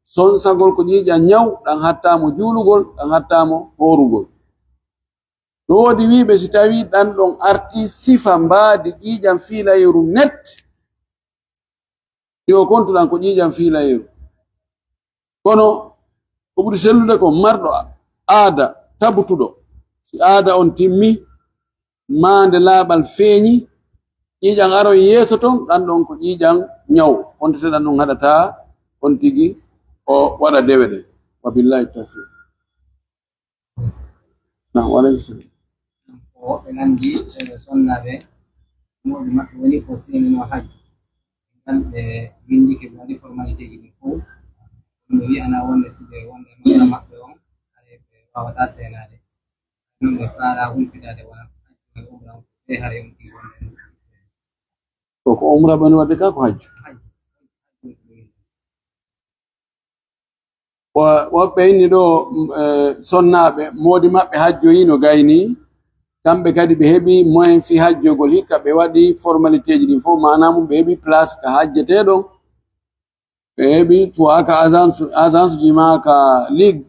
sonsagol, ko ƴiiƴan ñaw, ɗan hattaa mo juulugol, ɗan hattaa mo hoorugol. No woodi wi'uɓe si tawii ɗan ɗon artii sifa mbaadi ƴiiƴan fiilayeeru net, yo kontuɗan ko ƴiiƴan fiilayeeru. Kono ko ɓuri sellude kon marɗo a-, aada tabutuɗo, si aada on timmi, maande laaɓal feeñi, ƴiiƴan aron yeeso ton, ɗan ɗon ko ƴiiƴan ñaw, kontuteɗan ɗon haɗataa on tigi o waɗa dewe ɗen. Wa billahi tawfiq. Naam, wa aleykum salaam. Ko woɓɓe nanndi, eh, sonnaaɓe, moodi maɓɓe woni ko seeninoo hajju. Ngal ɓe winndike, ɓe waɗi formalité ji ɗin fow. Ɗum ɓe wi'ana wonde si ɓe wonde e makka maɓɓe on, haray ɓe waawataa seenaade. Non ɓe faalaa humpitaade wona hajju e umra on, ɓe haray on tigi wonde e makka. Ko, ko umra ɓe woni waɗde ka ko hajju. Hajju. Wo-, woɓɓe inni ɗo, mm, eh, sonnaaɓe, moodi maɓɓe hajjoyi no gayni. Kamɓe kadi ɓe heɓi moyen fii hajjogol, hikka ɓe waɗi formaliteeji ɗin fof, maanaa mum ɓe heɓi place ka hajjetee ɗon. Ɓe heɓi soit ka agence, agence ji maa ka ligue.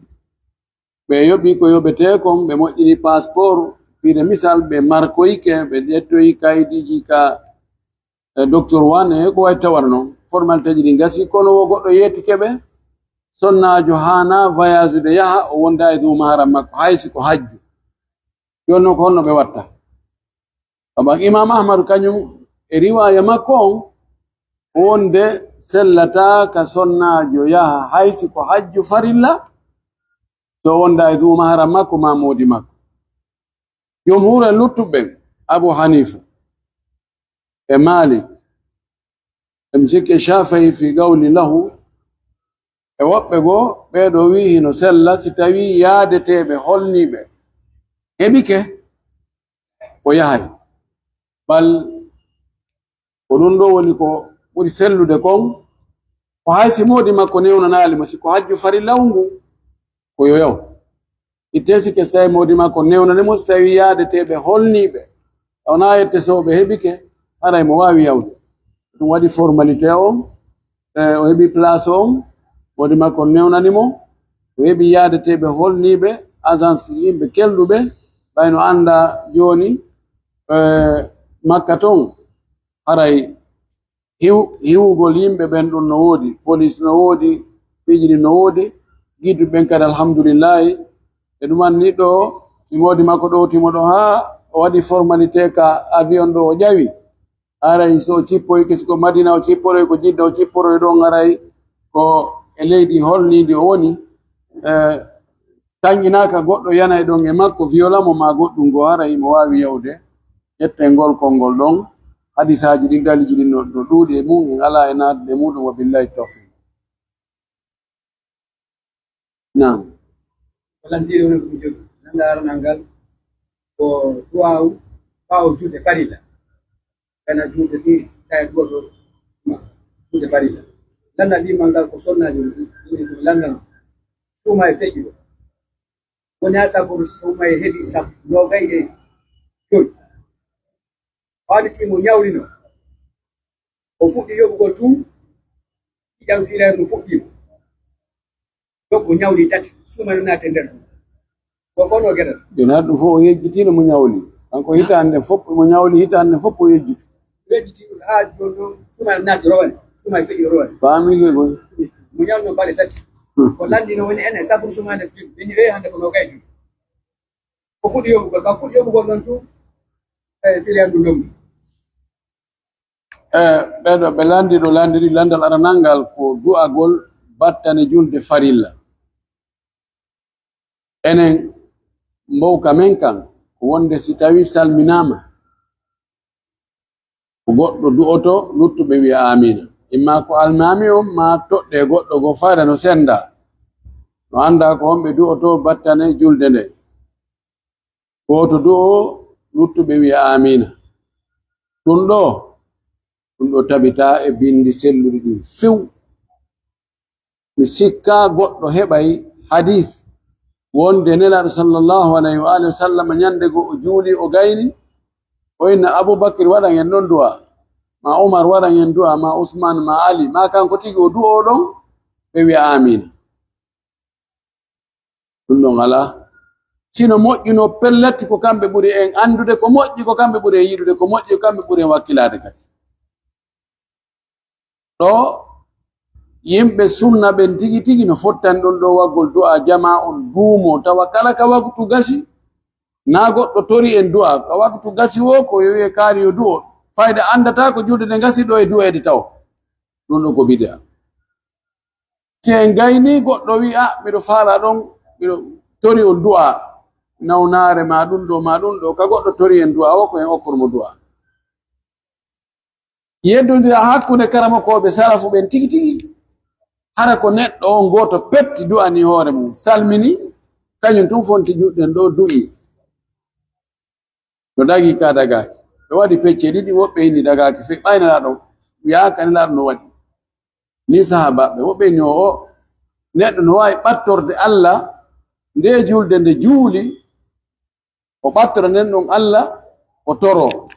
Ɓe yoɓi ko yoɓetee kon, ɓe moƴƴini passeport, piide misal, ɓe markoyike, ɓe ƴettoyi kayidiiji ka e docteur Wane, e ko wayi tawata non, formaliteeji ɗin gasi, kono wo goɗɗo yeetike ɓe, sonnaajo haanaa voyage de yaha, o wonda e duu maharam makko, hay si ko hajju. Jooni non ko honno ɓe watta? Sabu Imam Ahmadu kañum e riwaaya makko on, wonde sellataa ka sonnaajo yaha, hay si ko hajju farilla, so wonda e duu maharam makko maa moodi makko. Jumhuur e luttuɓe ɓen, Abu Hanifa e Malik, e mi sikki Shafi'i fi qawli lahu, e woɓɓe goo, ɓee ɗoo wi'i hino sella si tawii yaadeteeɓe holniiɓe heɓike, o yahay. Bal ko ɗun ɗoo woni ko ɓuri sellude kon, ko hay si moodi makko newnanaali mo, si ko hajju farilla on ngun, ko yo yahu. Tesike, si tawi moodi makko newnani mo, si tawi yaadete ɓe holniiɓe, wonaa yette so ɓe heɓike, haray mo waawi yawde. Ɗum waɗi formalité on, e, o heɓi place on, moodi makko newnani mo, o heɓi yaadete ɓe holniiɓe, agence yimɓe kelɗuɓe, ɓay no annda jooni, e, Makka ton, haray hiw-, hiwugol yimɓe ɓen ɗum no woodi, police no woodi, piiji ɗin no woodi, giiduɓe ɓen kadi alhamdulillahi. E ɗum anni ɗo, si moodi makko ɗowti mo ɗo haa o waɗi formalité ka avion ɗo o ƴawi, haray so o cippoyke, si ko Madina o cipporoy, ko Jidda o cipporoy ɗon, haray ko e leydi holniindi o woni, e, tanƴinaaka goɗɗo yana e ɗon e makko, viola mo maa goɗɗum goo, haray mo waawi yahude. Ƴetten ngol konngol ɗon. Hadisaaji ɗin, daliiji ɗin no, no ɗuuɗi e mum, en alaa e naatde e muɗum, wa billahi tawfiq. Naam. Ko lanndii woni ko mi jogii. Lannda aranal ngal ko duwaawu ɓaawo juulde farilla. Kana juulde ɗiɗi, tawi goɗɗo ma juulde farilla. Lannda ɗimal ngal ko sonnaaji ɗum, ɗum, ɗum lanndano. Suuma e feƴƴude. Woni haa saburu suuma e heɓi sab-, noogay e joy. Waɗi mo ñawlino. O fuɗɗi yoɓugol tun, ƴiƴam fiilaare ɗum fuɗɗii. Yoɓu ñawli tati, suuma no naati e nder ɗum. Ko kono geɗal. Jooni haɗa ɗum fof o yejjitiino mo ñawli. Kanko hitaande nden fof mo ñawli, hitaande nden fof o yejjiti. Yejjiti haa jooni noon, suuma no naati rowani, suuma e feƴƴi rowani. Faamii koy. Mo ñawli noon balɗe tati. Hmm. Ko lanndino woni enen, saburu suuma nde fuɗɗii. Ɓe ni, "Ee, hannde ko noogay e joy." O fuɗɗi yoɓugol, ka fuɗɗi yoɓugol ɗon tun, e fiilaare ɗum lombi. E ɓee ɗoo ɓe lanndi ɗo lanndiri lanndal aranal ngal ko du'agol battane julde farilla. Enen mbowka men kan ko wonde si tawii salminaama, ko goɗɗo du'oto, luttuɓe wi'a aamiina. Imma ko almaami on, maa toɗɗee goɗɗo goo fayda no senndaa. No anndaa ko honɓe du'oto battane julde nde. Gooto du'oo, luttuɓe wi'a aamiina. Ɗum ɗoo, ɗum ɗoo tabitaa e binndi selluɗi ɗin few. Mi sikkaa goɗɗo heɓay hadiis wonde Nelaaɗo sallallahu alayhi wa alihi wa sallam ñannde goo o juuli, o gayni, o inna Abubakar waɗan en non du'a, maa Umar waɗan en du'a, maa Usmaan, maa Ali, maa kanko tigi o du'oo ɗon, ɓe wi'a aamiina. Ɗum ɗon alaa. Si no moƴƴunoo, pellet, ko kamɓe ɓuri en anndude ko moƴƴi, ko kamɓe ɓuri en yiɗude ko moƴƴi, ko kamɓe ɓuri en wakkilaade kadi. Ɗoo, yimɓe sunna ɓen tigi tigi no fottani ɗon ɗoo waggol du'aa, jamaa on duumoo, tawa kala ka waktu gasi, naa goɗɗo tori en du'aa, ka waktu gasi woo, ko yo wi'e kaari yo du'o, fayda anndataa ko julde nde gasi ɗoo e du'eede taw. Ɗum ɗon ko bid'a. Si en gaynii goɗɗo wi'a, "Miɗo faalaa ɗon, miɗo tori on du'aa, nawnaare maa ɗum ɗoo, maa ɗum ɗoo," ka goɗɗo tori en du'aa, o ko en okkor mo du'aa. Yeddondira hakkunde karamokooɓe salafu ɓen tigi tigi. Hara ko neɗɗo on gooto petti du'ani hoore mum, salmini, kañum tun fonti juuɗe ɗen ɗoo du'i. No dagii ka dagaaki. Ɓe waɗi pecce ɗiɗi, woɓɓe inni dagaaki, fe-, ɓay Nelaaɗo wi'aaka, Nelaaɗo no waɗi. Ni sahaabaaɓe, woɓɓe inni o, o neɗɗo no waawi ɓattorde Alla nde julde nde juuli, o ɓattora nden ɗon Alla, o toroo.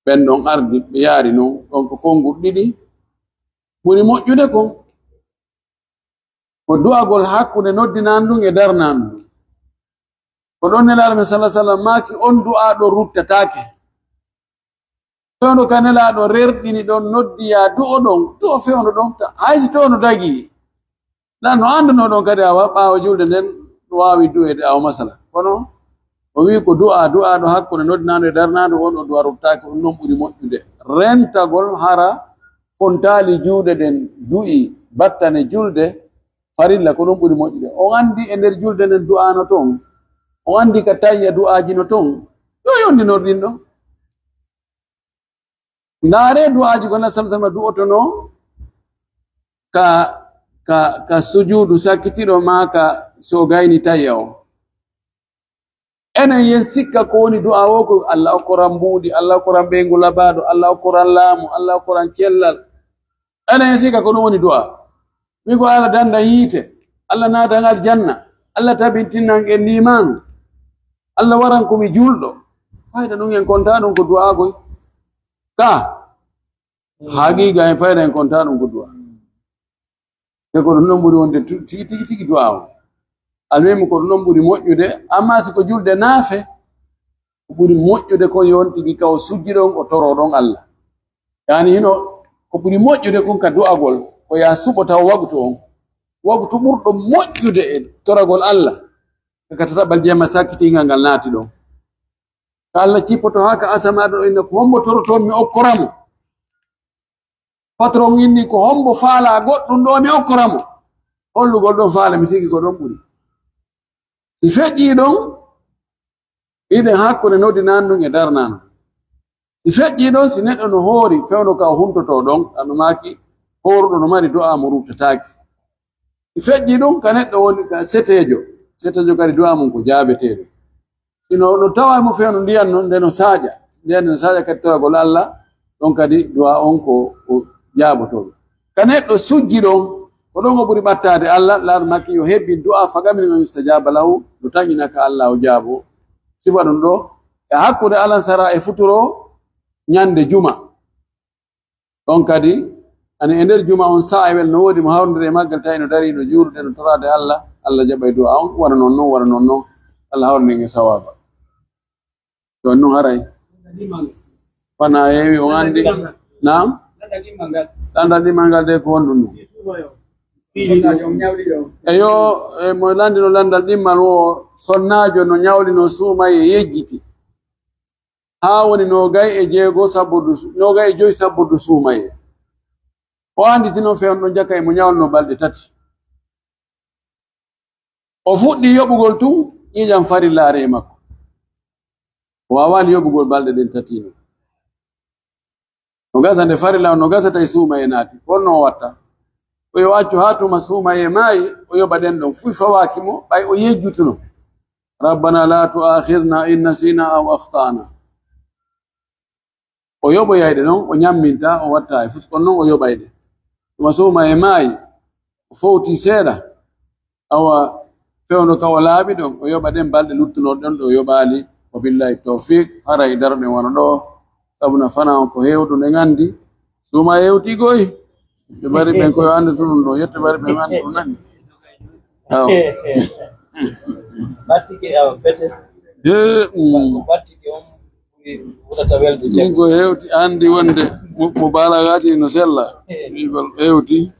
Ɓen ɗon ardi, ɓe yaari non, ɗon ko konguɗi ɗiɗi ɓuri moƴƴude kon. Ko du'agol hakkunde noddinaandu ndun e darnaandu ndun. Ko ɗon Nelaaɗo men, sallallahu alaihi wasallam, maaki, "On du'aa ɗon ruttataake." Fewndo ka Nelaaɗo rerɗini ɗon, noddi, "Yaa du'o ɗon, du'o fewndo ɗon." Ta-, hay si to no dagii. Ɗan no annduno ɗon kadi, awa, ɓaawo julde nden, no waawi du'eede, awa, masala. Kono o wi'i ko du'aa, du'aaɗo hakkunde noddinaandu e darnaandu on, o du'a ruttaaki, ɗum non ɓuri moƴƴude. Rentagol hara fontaali juuɗe ɗen du'i battane julde farilla, ko ɗum ɓuri moƴƴude. O anndi e nder julde nden du'aano ton, o anndi ka tayya du'aaji no ton, yo yondinor ɗin ɗon. Ndaaree du'aaji ko Nabi sallallahu alaihi wasallam du'otonoo ka, ka, ka sujuudu sakkitiiɗo maa ka so gayni tayya o. Enen yen sikka ko woni du'aa o ko, "Allah okkoran mbuuɗi, Allah okkoran ɓeyngu labaaɗo, Allah okkoran laamu, Allah okkoran cellal." Enen yen sikka ko ɗum woni du'aa. Mi ko Allah dandan yiite, Allah naatan aljanna. Alla tabintinan en liimaanu. Alla waran ko mi julɗo. Fayda ɗum en kontaa ɗum ko du'aa koy. Ka, haqiiqa en fayda en kontaa ɗum ko du'aa. Te ko ɗum ɗon ɓuri wonde tu-, tigi, tigi, tigi du'aa on. Almuhimmi ko ɗum ɗon ɓuri moƴƴude, amma si ko julde naafe, ko ɓuri moƴƴude kon yo on tigi ka o sujji ɗon, o toroo ɗon Alla. Yaani hino ko ɓuri moƴƴude kon ka du'agol, ko yaa suɓo taw waqtu on. Waqtu ɓurɗo moƴƴude e toragol Alla, ka tataɓal jemma sakkitingal ngal naati ɗon. Ka Alla cippoto haa ka asamaa ɗon, inna ko hombo torotoo mi okkora mo? Patron inni ko hombo faalaa goɗɗum ɗo mi okkora mo? Hollugol ɗon faale, mi sigi ko ɗon ɓuri. Si feƴƴii ɗon, iɗen hakkunde noddinaanun e darnaanun. Si feƴƴii ɗon, si neɗɗo no hoori fewndo ka o huntotoo ɗon, ano maaki hooruɗo no mari du'aa mo ruttataaki. Si feƴƴii ɗon, ka neɗɗo woni ka seteejo, seteejo kadi du'aa mum ko jaabeteeɗo. Sino no tawaa mo fewndo ndiyan non, nde no saaƴa, ndiyan nde no saaƴa kadi toragol Alla, ɗon kadi du'aa on ko, ko jaabotooɗo. Ka neɗɗo sujji ɗon, ko ɗon o ɓuri ɓattaade Alla, laaɗo makki yo hebbin du'aa faqamin an yustajaba lahu, no taƴina ka Alla o jaabo. Sifa ɗum ɗo, e hakkunde alansara e futuro ñande juma. Ɗon kadi, ani e nder juma on sa'ayel no woodi mo hawrondiri e maggal tawi no darii, no juulude, no toraade Alla, Alla jaɓay du'aa on, wano non non, wano non non, Alla hawrondiri en sawaaba. Ɗon non haray. Fana yewi on andi. Naam? Landal ɗimmal ngal de ko honɗum ɗum? Eyo, e mo landino landal ɗimmal wo sonnaajo no ñawlino suumaye yejjiti. Haa woni noogay e jeego sabbudu su-, noogay e joy sabbudu suumaye. O anditino fewndo jaka e mo ñawlino balɗe tati. O fuɗɗi yoɓugol tun ƴiiƴan farillaare e makko. O waawaali yoɓugol balɗe ɗen tati non. No gasa nde farilla on no gasa tawi suumaye naati. Ko honno o watta? O yo accu haa tuma suumaye maayi, o yoɓa ɗen ɗon. Fuy fawaaki mo, ɓay o yejjutuno. Rabbana la tu'akhidhna in nasina aw akhtana. O yoɓoyay ɗe non, o ñamminta, o watta e fus, kono non o yoɓay ɗe. Tuma suumaye maayi, o fowti seeɗa, awa fewndo ka o laaɓi ɗon, o yoɓa ɗen balɗe luttunooɗe ɗon ɗe o yoɓaali. Wa billahi tawfiq, haray daroɗen wano ɗo, sabu na fana on ko heewɗun en anndi. Suumaye hewti goy. Ɓe bari ɓen ko yo anndu tun ɗum ɗo, yette bari ɓen anndu tun nani. Awa. Battike, awa, bete. He, mm. Battike on ɓuri wutata welde. Ɗum ko hewti, anndi wonde mo, mo baalagaaji no sella. Wiigol hewti.